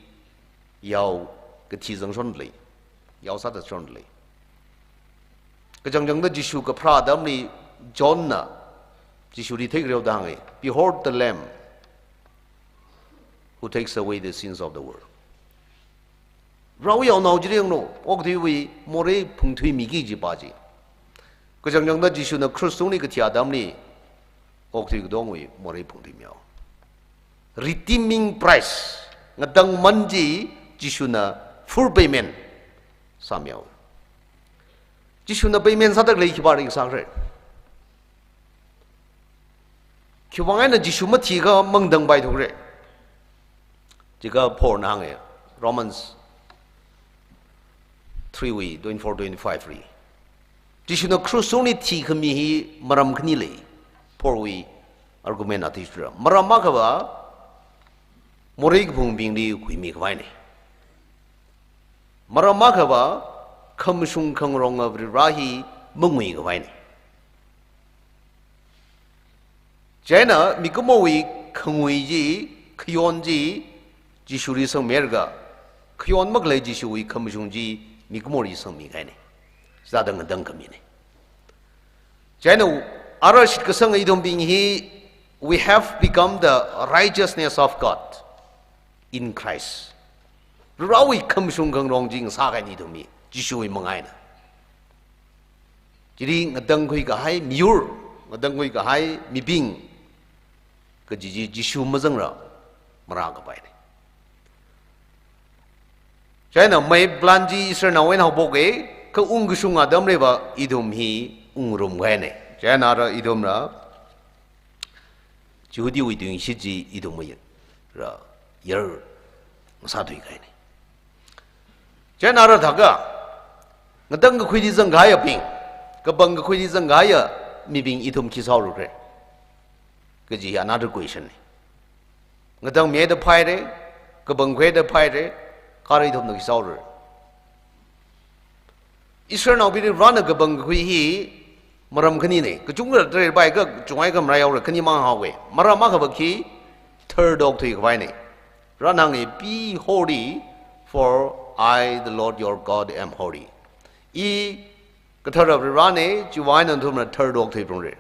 yao kathi zangshon lei, yao sāthatshon lei. Kachangchangda Jishu kapharā atamli Johnna Jishuli theikhareo da hānga, "Behold the Lamb who takes away the sins of the world." Varewui yaonao chili yanglu, okathuiwui morei phungthuimiki kajipa chi. Kachangchangda Jishuna krush tungli kathi atamli, okthui katongwui morei phungthuimihaowa. Redeeming price, ngatangman chi Jishuna full payment sāmihaowa. Jishuna payment sāda khalei khipāli sākhala? Khiwuivang eina Jishu mathikha mangatangpaithura? Chikha Paulna hānga, Romans three wui twenty-four, twenty-five li. Jishuna krush tungli thikhami hi maram khani lei, Paulwui argument athishurda. Maram akhava morei kaphungbingli huimikhavai eina. Maram akhava khamashung khangaronga Varivara hi manguikhavai eina. Chieina mikumowui khangui chi, khayon chi, Jishuli sangmilaga, khayon makhalei Jishuwui khamashung chi mikumoli sangmikahai eina. Sāda ngatangkhamina. Chieina ara shitkasanga ithumbing hi, we have become the righteousness of God in Christ. Varivarawui khamashung khangarong chi ngasākahai eina ithum hi, Jishuwui manga eina. Chili ngatangkhuikahai miyur, ngatangkhuikahai mibing kaji chi Jishu mazangra marākapaina. Chieina mei plan chi Israelnaowui eina haophoka, kha ungkashunga atamliva ithum hi ungrumkahaina. Chieina ara ithumna Jihudiwui tuingashit chi ithum mayar, ra yar ngasāthuikahaina. Chieina ara thākha, ngatangkakhuili zangkahaiyabing, kapangkakhuili zangkahaiya mibing ithum khi sāhaora kaji another question na. Ngatangmida phaira, kapangkhuida phaira, kha ara ithumna khi sāhaora? Israelnaobingli Varena kapangkakhui hi maram khanina, kachungkha tarākha kachungkha marāhaora, khanimang haowa. Maram akhava khi, tharda okthuikhavaina. Varena hānga, "Be holy, for I, the Lord your God, am holy." I kathara Varivarana, chiwui vang eina nathumla tharda okthuiphalungra.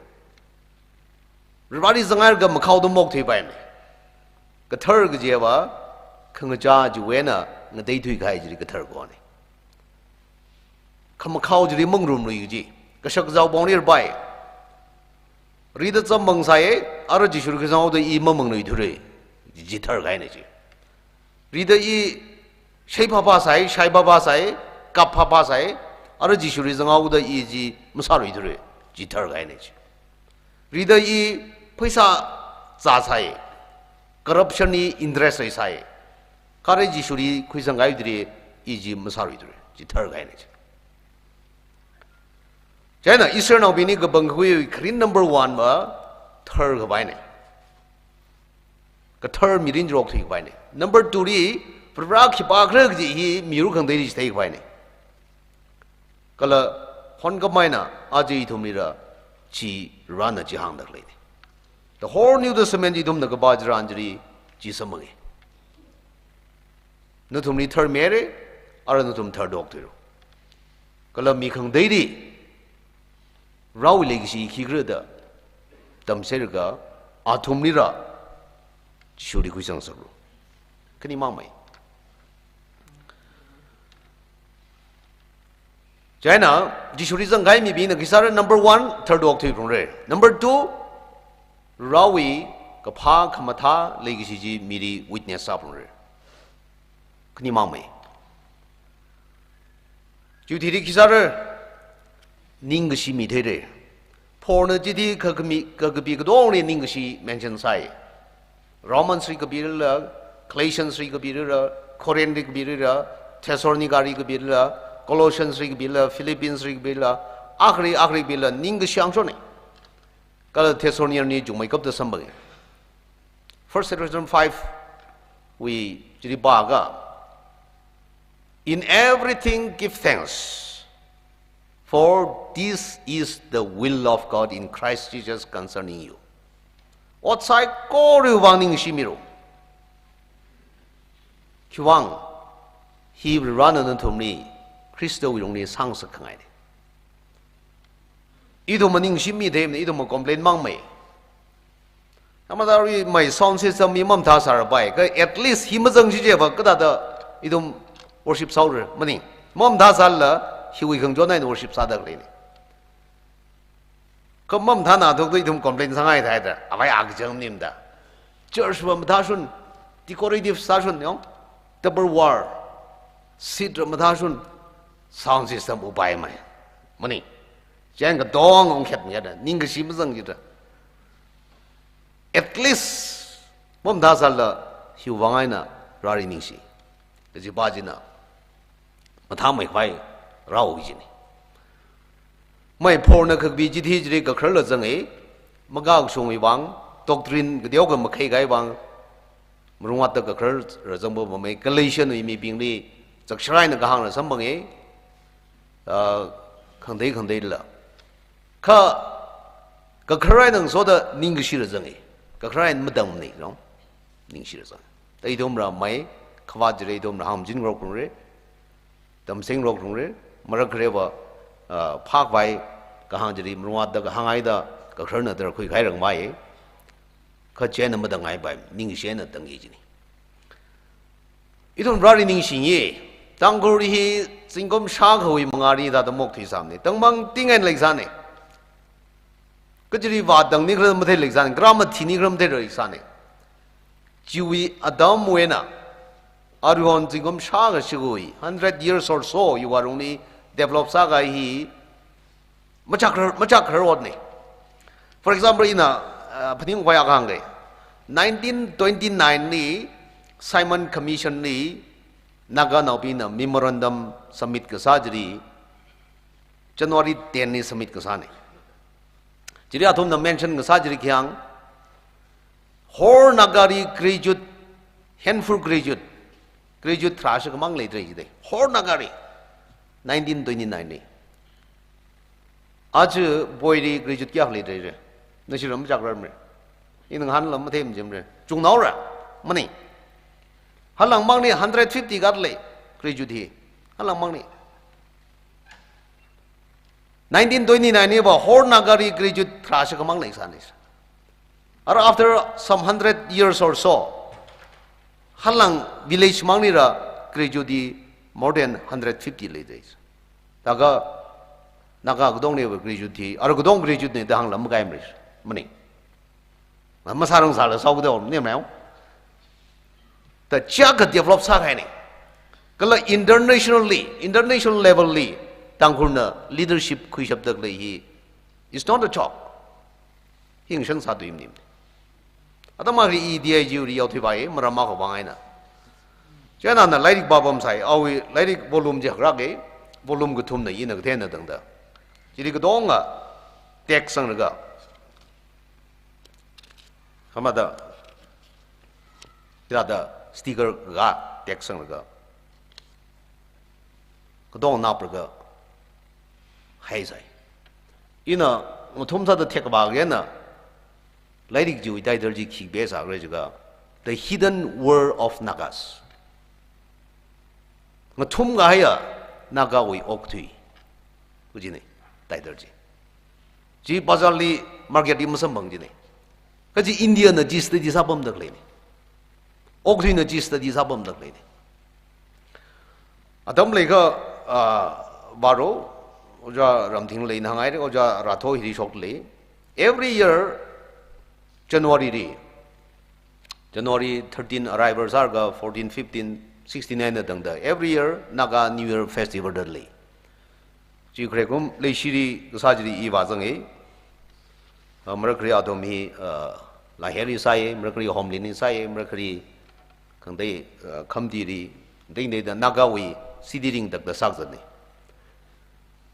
Varivarali zanghailaga makhaoda maokthuipaimana. Kathar kajiva, khangachā chiwui eina ngateithuikahai chili kathar kona. Khamakhao chili mangarumlui kaji. Kashak kazao pongli rapai. Rida cham mangsāya, ara Jishuli khuisanghaoda i mamangluithura. Chi tharkahaina chi. Rida i shai phāphāsai, shai phāphāsai, kap phāphāsai, ara Jishuli zanghaoda i chi masāluithura, chi tharkahaina chi. Rida i pheisā zāsai, corruption li interest leisai, kha ara Jishuli khuisangkahai tharan i chi masāluithura, chi tharkahaina chi. Chieina Israelnaobingli kapangkakhui kharing number one va tharkhavaina. Kathar mirin chili okthuikhavaina. Number two li, Varivara khipākhala kaji hi miyur khangateili chitheikhavai eina. Kala honkhamei eina aja ithumlila chi Varena chi hāngda khaleina. The whole New Testament ithumna kapā tharan chili chi samphanga. Nathumli tharmira, ara nathum tharda okthuira. Kala mi khangateili Varewui leikashi khikhala da tamchilaga, athumlila Jishuli khuisang ngasakra. Khanimangmei. Chieina, Jishuli zangkahai mibingna khi sāra? Number one, tharda okthuiphalungra. Number two, Varewui kaphā khamathā leikashi chi mili witness sāphalungra. Khanimangmei. Chiwui thili khi sāra? Ningkashi mitheira. Paulna chithāda kakhami, kakapi katongli ningkashi mention sāi. Romans li kapilala, Galatians li kapilala, Corinth li kapilala, Thessalonica li kapilala, Colossians li kapilala, Philippians li kapilala, akhali, akhali kapilala, ningkashi hāngshona. Kala Thessalonian li chungmeikapta samphanga. First Thessalonians five wui chili pākha, "In everything give thanks, for this is the will of God in Christ Jesus concerning you." Ot saikora vang ningshimira. Khiwuivang, hi Varena nathumli Khristawui lungli sāngasakkhangaina. Ithumva ningshimida theimana, ithumva complain mangmei. Namatari mai sound system hi mamathā sārapai, kha at least hi mazangsi chiakha kathāda ithum worship sāhaora, maning. Mamathā sālala, hiwui khangachon eina worship sāda khaleina. Pam mamathāna thokda ithum complain sāngai thaida, avai akjang nimda. Church va mathāshun, decorative sāshun, yong, Tupperware, seat ra mathāshun, sound system upai mai. Mani, chang katong ongkhet ngada, ningkashi mazang jida. At least, mamathā sāla, hiwui vang eina, rāri ningshi. Kaji pa china, mathāmeikhavai rao jini. Mai phorna khakpi chithi chili kakharla zanga, makashungwui vang, doctrine kateokha makhaikahai vang, marungvātda kakharla zangpamei, Galatian wui mibingli, zaksharāna kahāngla samphanga, ah, khangatei khangateila. Kha, kakharā eina ngasoda ningkashila zanga, kakharā eina matangmana, no? Ningshila zanga. Da ithumla mai, khavāt chili ithumla hāngmachin ngarok phungra, tamseng ngarok phungra, marākhare va, ah, phākhavai kahāng chili marungvātda kahānghaida, kakharāna tara khuikahai rangmai, kha chieina matangngai pai, ningshina tangki jini. Ithum rāri ningshingi, Tangkhul hi zingkum shākhawui mangāli thāda mokthui sāmana, tangmang tingan leisāna. Kachili vātangni kharam mathei leisāna, kharam mathini kharam mathei leisāna. Chiwui atamwui eina, aruihon zingkum shākha shikhui, hundred years or so, yuwa rungli develop sākahai hi, machakrar, machakrar otna. For example, ina, uh, phaning vaya kahāngga. Nineteen twenty-nine li Simon Commission li Naganaobingna memorandum submit kasā chili January ten li submit kasāna. Chili athumna mention kasā chili khayang, whole Nagari graduate, handful graduate, graduate tharā shikhamang leidalei jida. Whole Nagari, nineteen twenty-nine li. Aja Boili graduate kayākha leidalei. Nashi ram chakrar mre. Ina ngahānla mathemjimre. Chungnaora. Mani. Halangmangli hundred fifty khat lei graduate hi. Halangmangli. Nineteen twenty-nine li va whole Nagari graduate tharā shikhamang leisāna. Or after some hundred years or so, halang village manglila graduate more than hundred fifty leidalei. Thākha Naga katongli va graduate hi, ara katong graduate na da hāngla makaimara. Mani. Masārang sāla sāhaoda ni meo. Da chiyākha develop sākahaina. Kala internationally, international level li, Tangkhulna leadership khuishapdalei hi, it's not a joke. Hi ngashan sāthuimana. Atam akhali I D I G li yaothuipai, maram akha vang eina. Chieina ina lairik pāpamsai, awui lairik volume chi hakrāka, volume kathumna ina kathena tangda. Chili katonga text sanglaga. Khamada, hithāda sticker kha text sanglaga. Katong naplaga haisai. Ina ngathum sāda thekvā eina, lairik chiwui title chi khikhala sākhala jiakha, The Hidden World of Nagas. Ngathumkahaiya Nagawui okathui. Kajina, title chi. Chi bazar li, market li masamphang jina. Kaji India na chi study sāpamdaleina. Okathuina chi study sāpamdaleina. Atam leikha, ah, baro, Ojā Ramthingla hāngngaira, Ojā Ratho hili shokdalei. Every year, January li, January thirteen arrival sālaga fourteen, fifteen, sixteen eina tangda, every year Naga New Year Festival da lei. Chi khare kum leishili kasā chili I vāzanga. Ah, marākhali athum hi, ah, Laiherli sāya, marākhali Homlin li sāya, marākhali khangatei, ah, Khamtili, khangatei khangateida Nagawui city ringtakta sākazatna.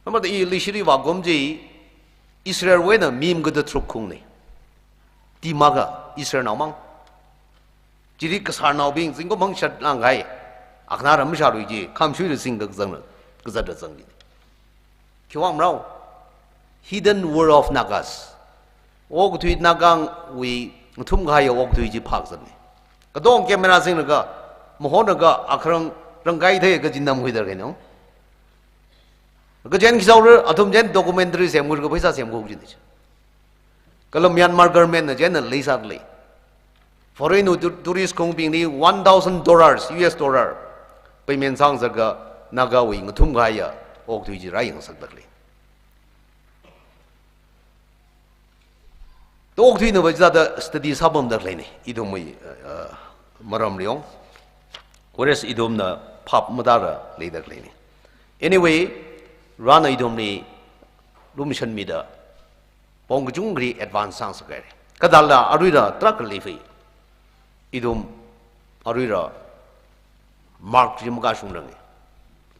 Amada I leishili vākum chi Israelwui eina mi magada tharuk khaungna. Tima kha Israelnaomang. Chili kasarnaobing zingkum hangshāt langkahai, akhana ram mashārui chi, khamshuila singda kazang, kazatda zang chi. Khiwui vang rao, Hidden World of Nagas. Okathui Nagawui ngathumkahaiya okathui chi phākazatna. Katong camera singlaga, mahonlaga, akharang rāngai thei kaji namkhuida khaina. Kajen khi saura, athum jen documentary semkhuilaga pheisā semkhui jina chi. Kala Myanmar government na chieina leisālei. Foreign wui tu-, tourist khaungbingli one thousand dollars, U S dollar, payment sāngasaka Nagawui ngathumkahaiya okathui chi rāyangsakdalei. Okathuina va chithāda study sāpamda khaleina, ithumwui, uh, uh, maramli yong. Whereas ithumna phap matāra leida khaleina. Anyway, Varena ithumli lumashanmida pong kachungkhari advance sāngasakhaira. Kathāla aruira tarākha leifai. Ithum aruira mark chi makashungranga.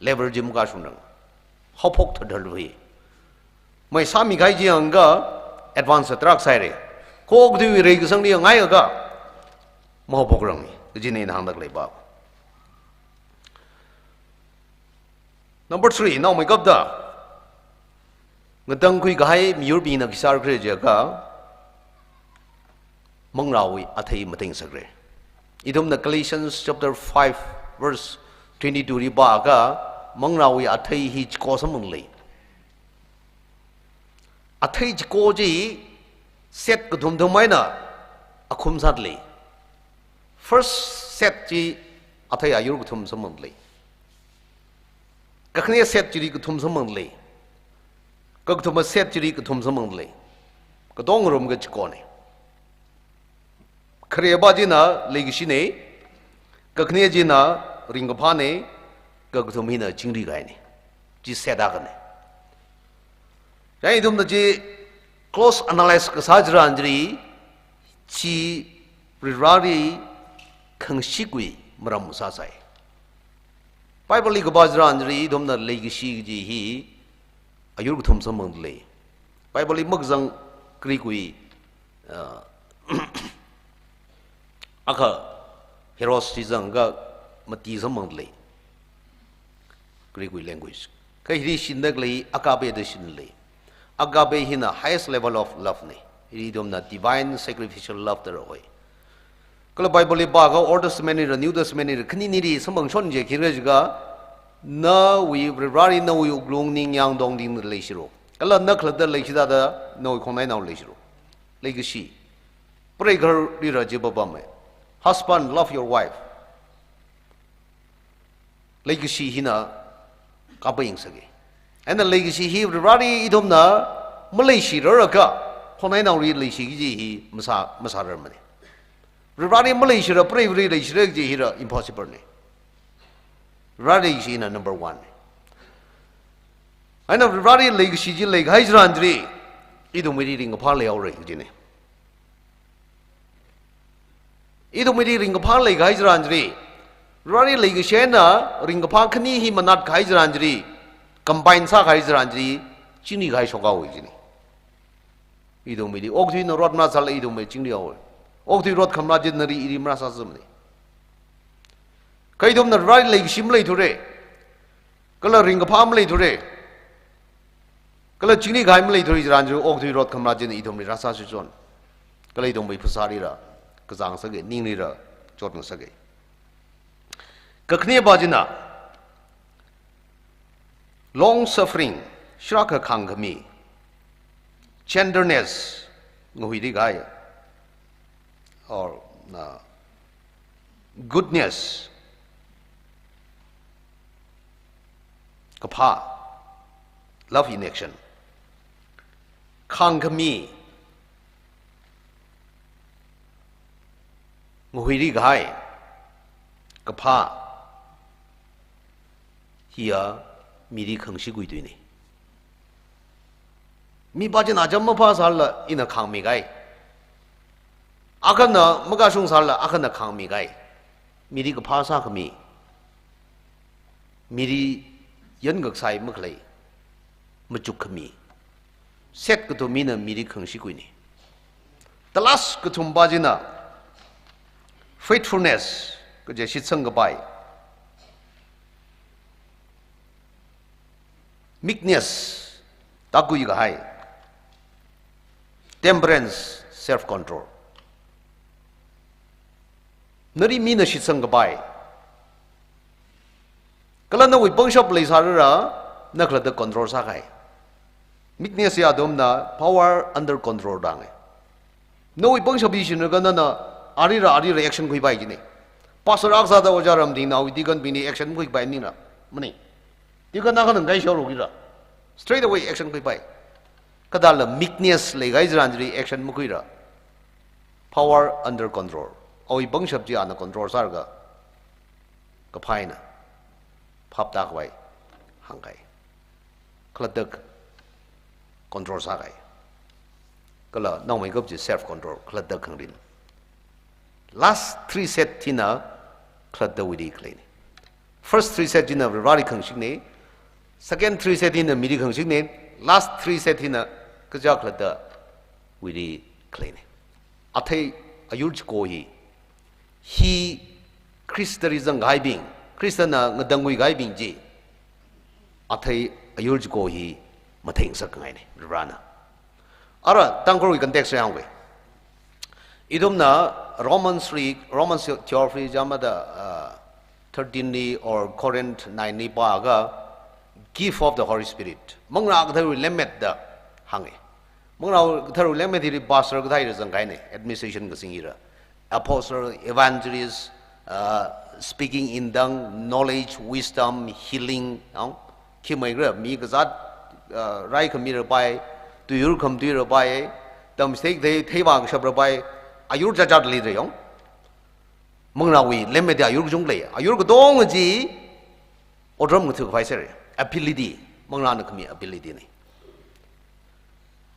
Level chi makashungranga. Haophok thadhar fai. Mai sāmikahai chi yangakha advance tarākha sāhaira. Kha okathuiwui reikasangli ngaiakha mahaophokrang. Kajina ina hāngda khaleiva. Number three, naomeikapta ngatangkhuikahai miyurbingna khi sāra khala jiakha, manglāwui athei matengngasakra. Ithumna Galatians chapter five verse twenty-two li pāakha, manglāwui athei hi chiko samphangda lei. Athei chiko chi set kathum thum eina akhum sāda lei. First set chi athei ayur kathum samphangda lei. Kakhane set chili kathum samphangda lei. Kakathuma set chili kathum samphangda lei. Katonga ngarumkha chikona. Khareva china leikashina, kakhane china ringkaphāna, kakathum hina chingri kahaina. Chi set akhana. Chieina ithumna chi close analyze kasā chitharan chili, chi Varivarali khangashitwui maram sāsai. Bible li kapā chitharan chili ithumna leikashi kaji hi ayur kathum samphangda lei. Bible li makazang Greek wui, uh, akha heros chi zangakha mati samphangda lei. Greek wui language. Kha hili shinda khalei agape da shinda lei. Agape hina highest level of love na. Hili ithumna divine sacrificial love da rāhoi. Kala Bible li pāakha Old Testament lira New Testament lira khaninili samphangshon chi khikhala jiakha, nawui Varivarali nawui wuklung ningyāng tongtingda leishiro. Kala na khalatta leishida nawui khongnainaoli leishiro. Leikashi. Preigaharlila chi pāpama. Husband, love your wife. Leikashi hina kapaingasaka. Eina leikashi hi Varivarali ithumna maleishirarkha, khongnainaoli leishi kaji hi masā, masārarmana. Varivarali maleishira, preivali leishira kaji hila impossible na. Varivarali leikashina number one na. Eina Varivarali leikashi chi leikahai chitharan chili, ithumwuili ringkaphā leihaora kajina. Ithumwuili ringkaphā leikahai chitharan chili, Varivarali leikashi eina ringkaphā khani hi manatkahai chitharan chili, combine sākahai chitharan chili, chingri kahai shokhaowa kajina. Ithumwuili okathuina rot marāsālala ithumwui chingrihaowa. Okathui rot khamarā chi nali ili marāsāzamana. Kha ithumna Varivarali leikashi maleithura, kala ringkaphā maleithura, kala chingri kahai maleithura chitharan chili okathui rot khamarā china ithumli rāsāshichan. Kala ithumwui phasālila kazāngasaka, ninglila chotngasaka. Kakhaneva china long suffering, shārakha khāngkhami, gentleness, ngahuiri kahai, or, uh, goodness, kaphā, love in action. Khāngkhami, ngahuiri kahai, kaphā, hiya mili khangashit khuituina. Mipā china acham maphāsālala ina khāngmi kahai. Akhana makashungsālala akhana khāngmi kahai. Mili kaphā sākhami. Mili yangaksai makhalei. Machukkhami. Set kathum hina mili khangashit khuina. The last kathumva china faithfulness, kaje shitsang kapai. Meekness, tākhui kahai. Temperance, self control. Nali mina shitsang kapai. Kala nawui pangshap leisālala, na khalatta control sākahai. Meekness ya athumna power under control da hānga. Nawui pangshap hi shinlaga nana arila, arila action khuipai kajina. Pastor akha sāda ojā ramding nawui deacon bingli action makhuipai maningla. Mani. Deacon akha nang kai shao rukila. Straight away action khuipai. Kathāla meekness leikahai chitharan chili action makhuila. Power under control. Awui pangshap chi ana control sālaga, kaphā eina phap tākhavai hāngkahai. Khalatta control sākahai. Kala naomeikap chi self control, khalatta khangarin. Last three set hina khalattawuili khaleina. First three set hina Vareli khangashitna. Second three set hina mili khangashitna. Last three set hina kaja khalattawuili khaleina. Athei ayur chiko hi, hi Khristali zangkahaibing, Khristana ngatangkhuikahaibing chi, athei ayur chiko hi matheingasak khangaina, Varena. Ara Tangkhulwui context li hāngkhui. Ithumna Romans li, Romans twelve li, chāmada, uh, thirteen li or Corinth nine li pāakha, gift of the Holy Spirit. Manglā Katharawui lemmet da hānga. Manglā Katharawui lemmet hili pastor kathāli zangkahaina, administration kasing hila. Apostle, evangelist, uh, speaking in tongue, knowledge, wisdom, healing, no? Khi maikhala, mi kazāt, uh, rai khamila pai, tuiyur khamatuila pai, tamsek thei, theiva kashapla pai, ayur chachat leida yong. Manglāwui lemmet ayur kachungkha lei, ayur katonga chi otram ngathakhavai sāra, ability, manglāna khami ability na.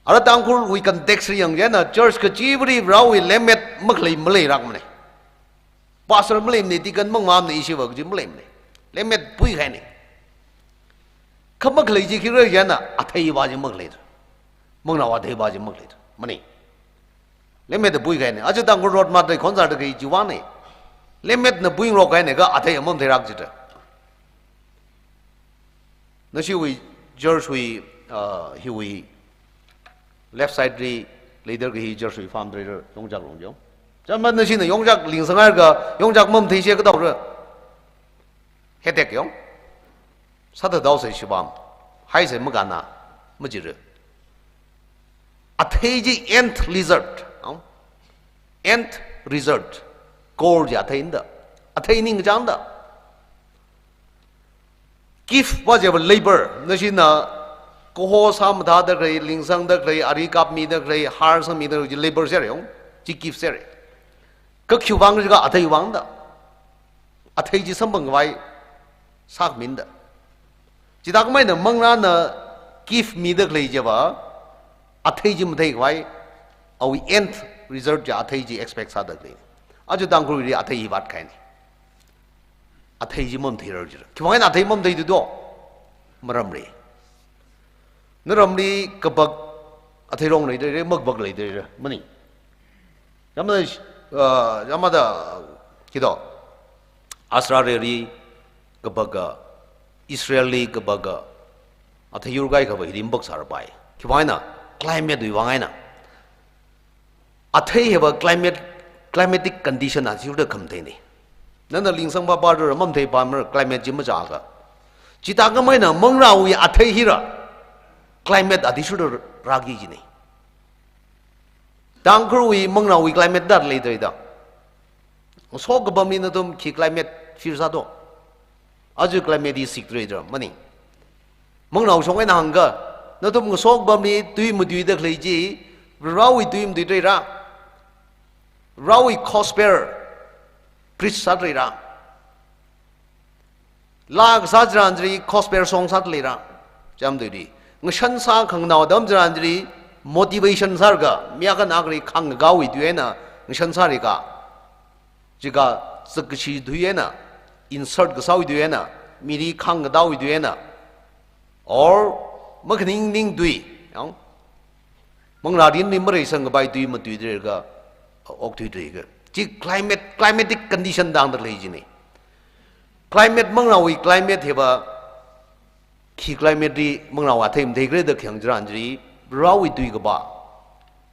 Ara Tangkhulwui context li yangchieina, church kachivali Varewui lemmet makhalei maleilākmana. Pastor maleimana, deacon mangmamana, ishiva kaji maleimana. Lemmet puikahaina. Kha makhalei chi khikhala chieina, atheiva chi makhalei. Manglāwui atheiva chi makhalei. Mana. Lemmet puikahaina. Aja Tangkhul road mart li khonsāda khalei chiwui vangna. Lemmetna puingarokkahaina kha athei mamtheilāk jida. Nashiwui church wui, uh, hiwui left side li leida khalei hi church wui farm trailer yongchak longyo. Chāmada nashina yongchak lingsanglaga yongchak mamtheishe kadaora. Headache yong. Sāda daosai shibam. Haisai makāna. Majira. Athei chi end result. Ang? End result. Goal chi atheina da. Athei ningkachāngna da. Gift va chiva labor. Nashina kaho sāmathāda khalei, lingsangda khalei, ari kapmida khalei, har sangmida khalei, labor sāra yong. Chi gift sāra. Kha khiwui vang jiakha atheiwui vangna da. Athei chi samphangkhavai sākhamina da. Chithākhameina manglāna gift mida khalei chiva, athei chi matheikhavai, awui end result chi athei chi expect sāda khalei. Aja Tangkhulli athei hi vātkahaina. Athei chi mamatheira jira. Khiwui vang eina athei mamatheidu do? Maramli. Naramli kapak athei long leida lei, makapak leida lei, mana. Chāmada, ah, chāmada, khi do, Australia li kapaka, Israel li kapaka, athei yurkahai kapa hili mapakserpai. Khiwui vang eina, climate wui vang eina. Athei hiva climate, climatic condition athishurda khamatheina. Nana lingsang papa ru mamathei pamra climate chi machākha. Chithākhameina manglāwui athei hila climate athishurda rāki kajina. Tangkhulwui manglāwui climate da leida lei da. Ngasokapamli nathum khi climate feel sādo? Aja climate hi sikda leidara, mana. Manglāwui shong eina hāngakha, nathum ngasokapamli tui matuida khalei chi, Varewui tui matuida leira. Varewui gospel preach sāda leira. Laa kasā chitharan chili gospel song sāda leira. Chāmada tui. Ngashan sākhanganao atam chitharan chili motivation sālaga, mi akhana akhali khāngkakāwui tui eina ngashan sālaga. Chikha zakkashi tui eina, insult kasāwui tui eina, mili khāngkatāwui tui eina, or makhaning ning tui, yang, manglā rinli mareisangkapai tui matuida leilaga, okthuida leilaga. Chi climate, climatic condition da hāngda khalei china. Climate, manglāwui climate hiva, khi climate li manglāwui athei matheikhala da khayang chitharan chili, Varewui tui kapā,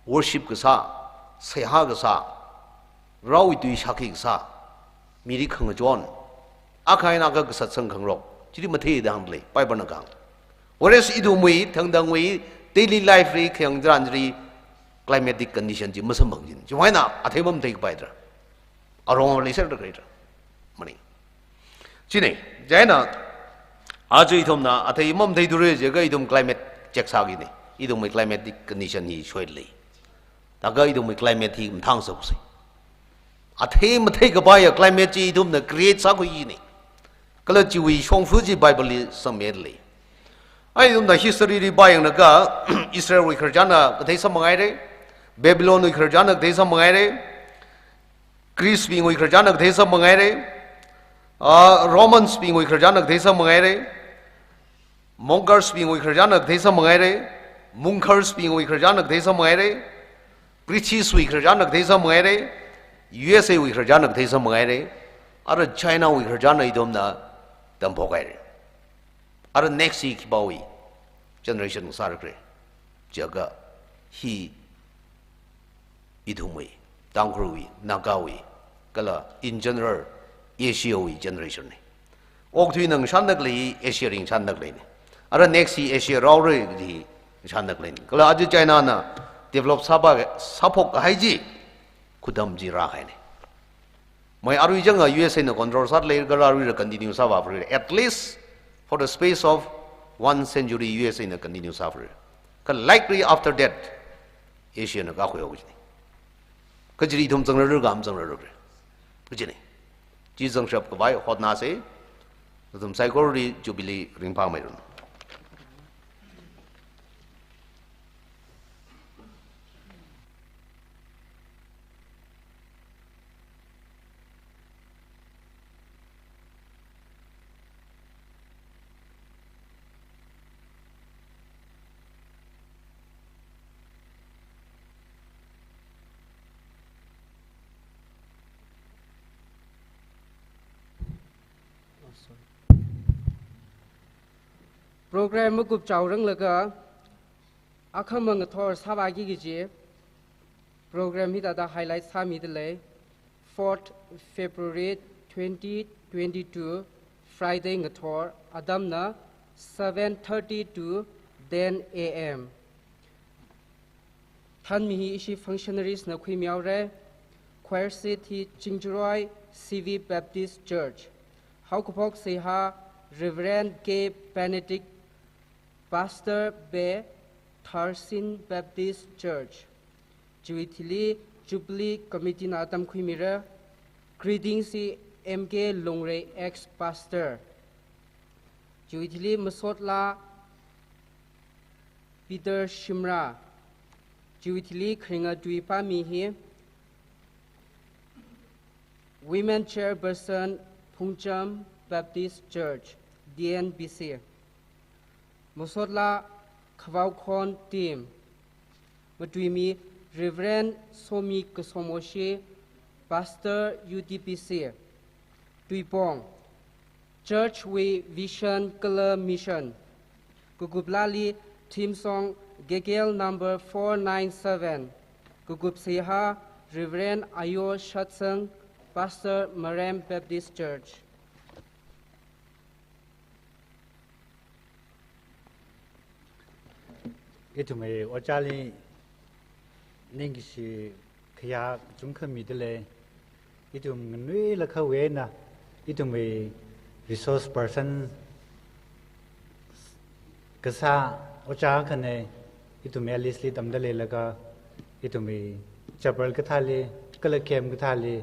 worship kasā, seihā kasā, Varewui tui shākhui kasā, mili khangachon, akha eina akha kasat sangkhangarok, chili matheida hāngda lei, Bible na kahāng. Whereas ithumwui, thangthangwui, daily life li khayang chitharan chili, climatic condition chi masamphang kajina. Chiwui vang eina athei mamatheikapaidara. Arong leiserda khalei dara. Mana. China, chieina, aja ithumna athei mamatheithura jiakha ithum climate check sākina. Ithumwui climatic condition hi shoida lei. Laga ithumwui climate hi mathāngasaksa. Athei matheikapaiya climate chi ithumna create sākhui jina. Kala chiwui shongfa chi Bible li sangmilei. Ai ithumna history li pāyanglaga, Israelwui khararchanna kathei sāmanghaira, Babylonwui khararchanna kathei sāmanghaira, Greecebingwui khararchanna kathei sāmanghaira, ah, Romansbingwui khararchanna kathei sāmanghaira, Mongols bingwui khararchanna kathei sāmanghaira, Mughals bingwui khararchanna kathei sāmanghaira, British wui khararchanna kathei sāmanghaira, U S A wui khararchanna kathei sāmanghaira, ara China wui khararchanna ithumna tamphokhaira. Ara next hi khipāwui generation sārakhala. Jiakha hi ithumwui, Tangkhulwui, Nagawui, kala in general Asiawui generation na. Okathuina ngashannaklei, Asia ringshannakleina. Ara next hi Asia raora kaji ngashannaklei. Kala aja China na develop sāpā, sāphokkahai chi, khutam chi rākahaina. Mai arui changa U S A na control sāda leikhala aruila continue sāvāphalei. At least for the space of one century U S A na continue sāphalei. Kha likely after that, Asia na kakhuihaoki kajina. Kha chili ithum zangrarra ka mazangrarra khala kajina. Chi zangshapkhavai hotnāsa, nathum saikorali Jubilee ringphāmeiranu. Program makup chaoranglaga, akhama ngathor sāvāki kaji program hithāda highlight sāmidalei. Fourth February twenty twenty-two, Friday ngathor, atamna seven thirty to ten A M. Thanmi hi ishi functionaries na khuimihaora. Choir seat hi Chingjaroi C V Baptist Church. Haokaphok seihā Reverend K Benedict, Pastor B, Tharsin Baptist Church. Chiwui thili Jubilee Committee na atam khuimira. Greetings hi M K Longre, ex-pastor. Chiwui thili masotla Peter Shimrah. Chiwui thili kharinga tui pāmi hi Women Chairperson, Phungcham Baptist Church, T N B C. Masotla Khavao Khon team. Matuimi Reverend Somi Kasomoshi, Pastor U T B C. Tuipong, Church wui Vision kala Mission. Kakuplali theme song Gekel number four nine seven. Kakup seihā Reverend Ayo Shatsang, Pastor Marem Baptist Church. Ithumwui ojāli ningkashi khayā kachungkha midalei. Ithum nganuilakha wena, ithumwui resource person kasā ojā akhana, ithumwui Alice li tamda leilaga, ithumwui chapel kathāli, kala camp kathāli,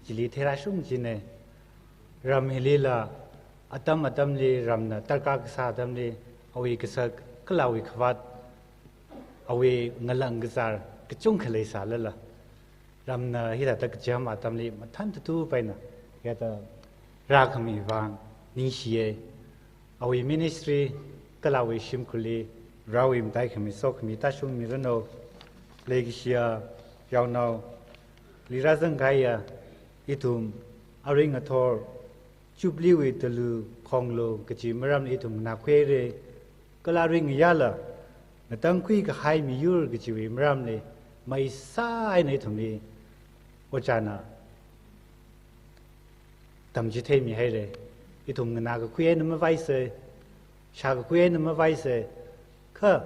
chili theirāshung china. Ram hilila, atam atamli ramna darkar kasā atamli, awui kasak kala awui khavāt, awui ngalang kazār kachungkha leisālala, ramna hithāda kachām atamli mathān tutu paina, hithāda rākhami vang ningshiya. Awui ministry kala awui shimkhurli Varewui mataikhami sokhami tāshungmiranu. Leikashiya yaonao, li rāzangkahaiya ithum arui ngathor Jubilee wui talu khonglu kachi maramli ithum nganākhuihaira, kala arui ngayāla ngatangkhui kahai miyur kachiwui maramli maisā eina ithumli ojāna tamchitheimihaira. Ithum nganākakhui eina mavaisa, shākakhui eina mavaisa, kha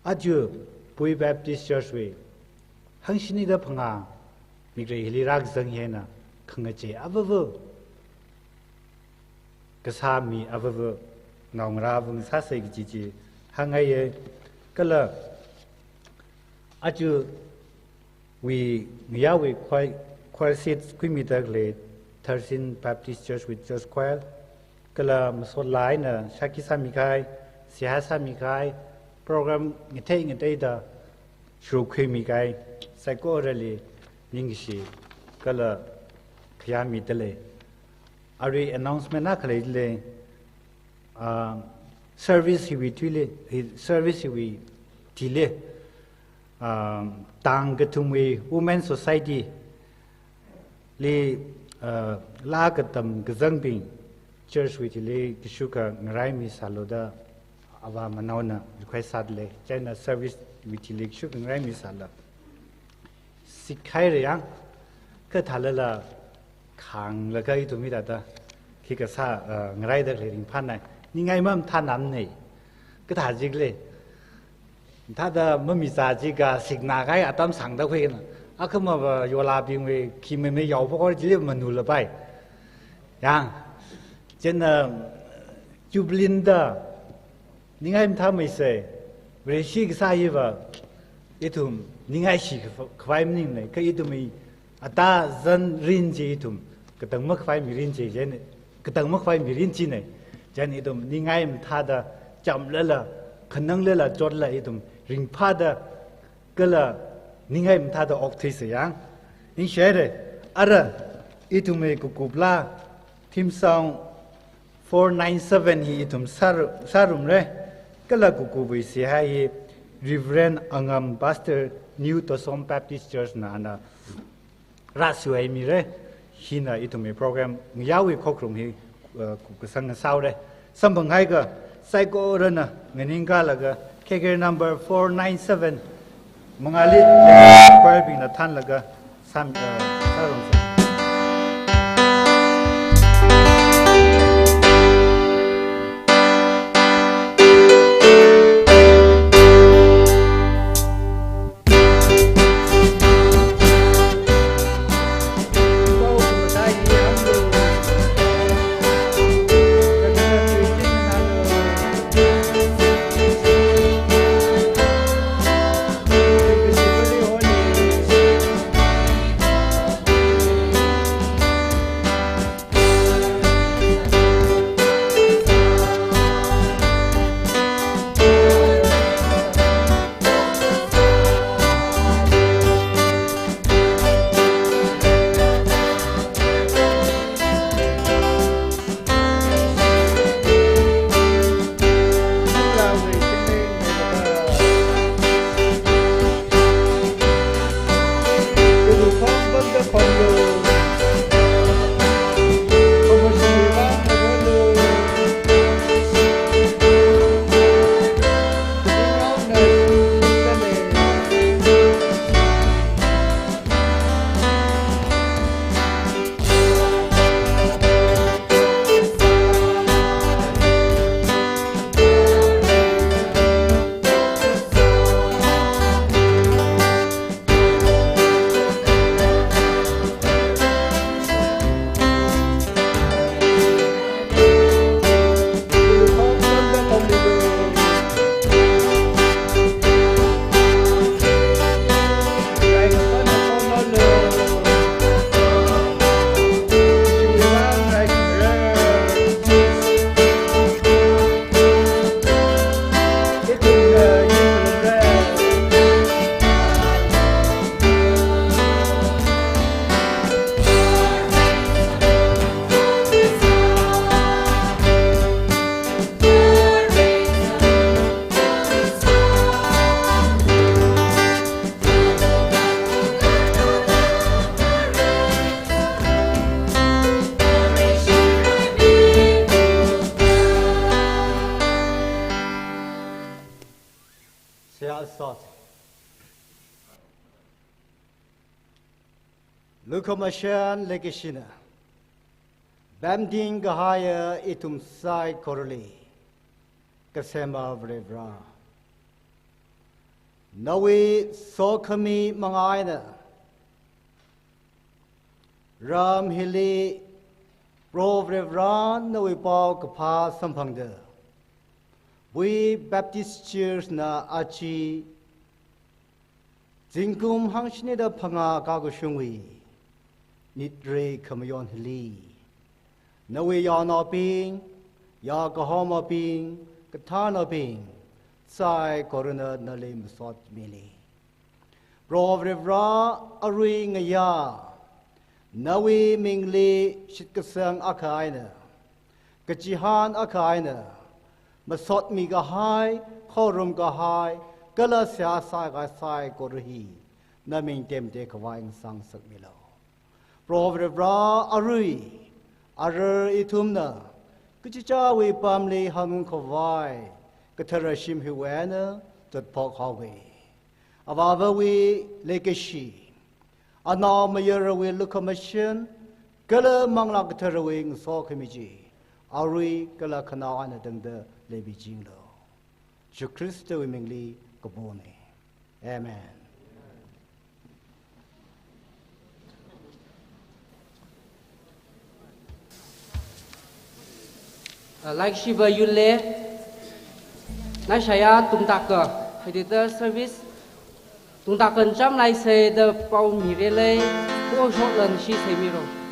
aja Pui Baptist Church wui hangshini da phangā mikrei hili rākazang hi eina khangachei avava, kasā mi avava, naongarā avā ngasāsa kaji chi hāngngaiya. Kala aja wui, ngayāwui choir, choir seat khuimida khalei Tharsin Baptist Church wui church choir, kala masot laa eina shākhi sāmikahai, seihā sāmikahai, program ngatei ngateida shuruk khuimikahai saikorali ningkashi kala khayā midalei. Arui announcement akha leidalei, ah, service hiwui tuili, hi, service hiwui thili, ah, tang kathumwui Women Society li, ah, laa katam kazangbing church wui thili kashuk akha ngaraimi sālu da avā manaona request sādalei. Chieina service wui thili kashuk akha ngaraimi sālu. Sikhaira yang, kathālala khānglaga ithum hithāda khikha sā, ah, ngaraida khalei ringphānai. Ningai mamathānamnei. Kathā jikli. Thāda mamiza jikha sikna kahai atam sangda khuina. Akhama va yolabingwui khi meimei yaophokhor chili manulapai. Yang, chieina, ah, Jubilee da ningai mathāmeisei, Vareshi kasā hiva, ithum ningai shi khavai maningnei, kha ithumwui ata zan mirin chi ithum katang makhavai mirin chi, chieina, katang makhavai mirin chinei, chieina ithum ningai mathāda chamlala, khananglala chotla ithum ringphāda kala ningai mathāda okthuisei yang. Ningshihaira, ara ithumwui kakup laa, theme song four nine seven hi ithum sāru-, sārumra, kala kakupwui seihā hi Reverend Angam Pastor New Tosom Baptist Church na ana rāsuihaimira, hina ithumwui program ngayāwui khokharum hi, uh, kupkasang sāhaora. Samphanghaikha saikorana nganingkalaga K K number four nine seven mangāli choir bingna thānlaga sam, uh, sārumsa. Seihā sāsa. Lukhamashan leikashina pemting kahaiya ithum saikorali kasema Varivara, nawui sokhami manga eina ram hili Proho Varivara nawui paokaphā samphangda, Vui Baptist Church na aja Zingkum hangshini da phangā kakashungwui nit rei khamayon hili, nawui yaonaobing, yākahomabing, kathānnaobing saikorana nali masotmili. Proho Varivara, arui ngayā nawui mingli shitkasang akha eina, kachihān akha eina, masotmi kahai, khorumkahai, kala seihā sākahai saikora hi naming temde khavai ngasangsakmilu. Proho Varivara, arui arar ithumna kachichāwui pamli hanung khavai kathara shim hiwui eina zatphok haowe. Avāvawui leikashi, anao mayarawui lukhamashan, kala Manglā Katharawui ngasokhami chi arui kala khanao eina tangda leimichingalu. Jishu Khristawui mingli kapona. Amen. Uh, leikashiva yule, naishaya tungtaka, hithāda service tungtaka chāmlaisei da pao mirele, ko shoklan shi seimiro.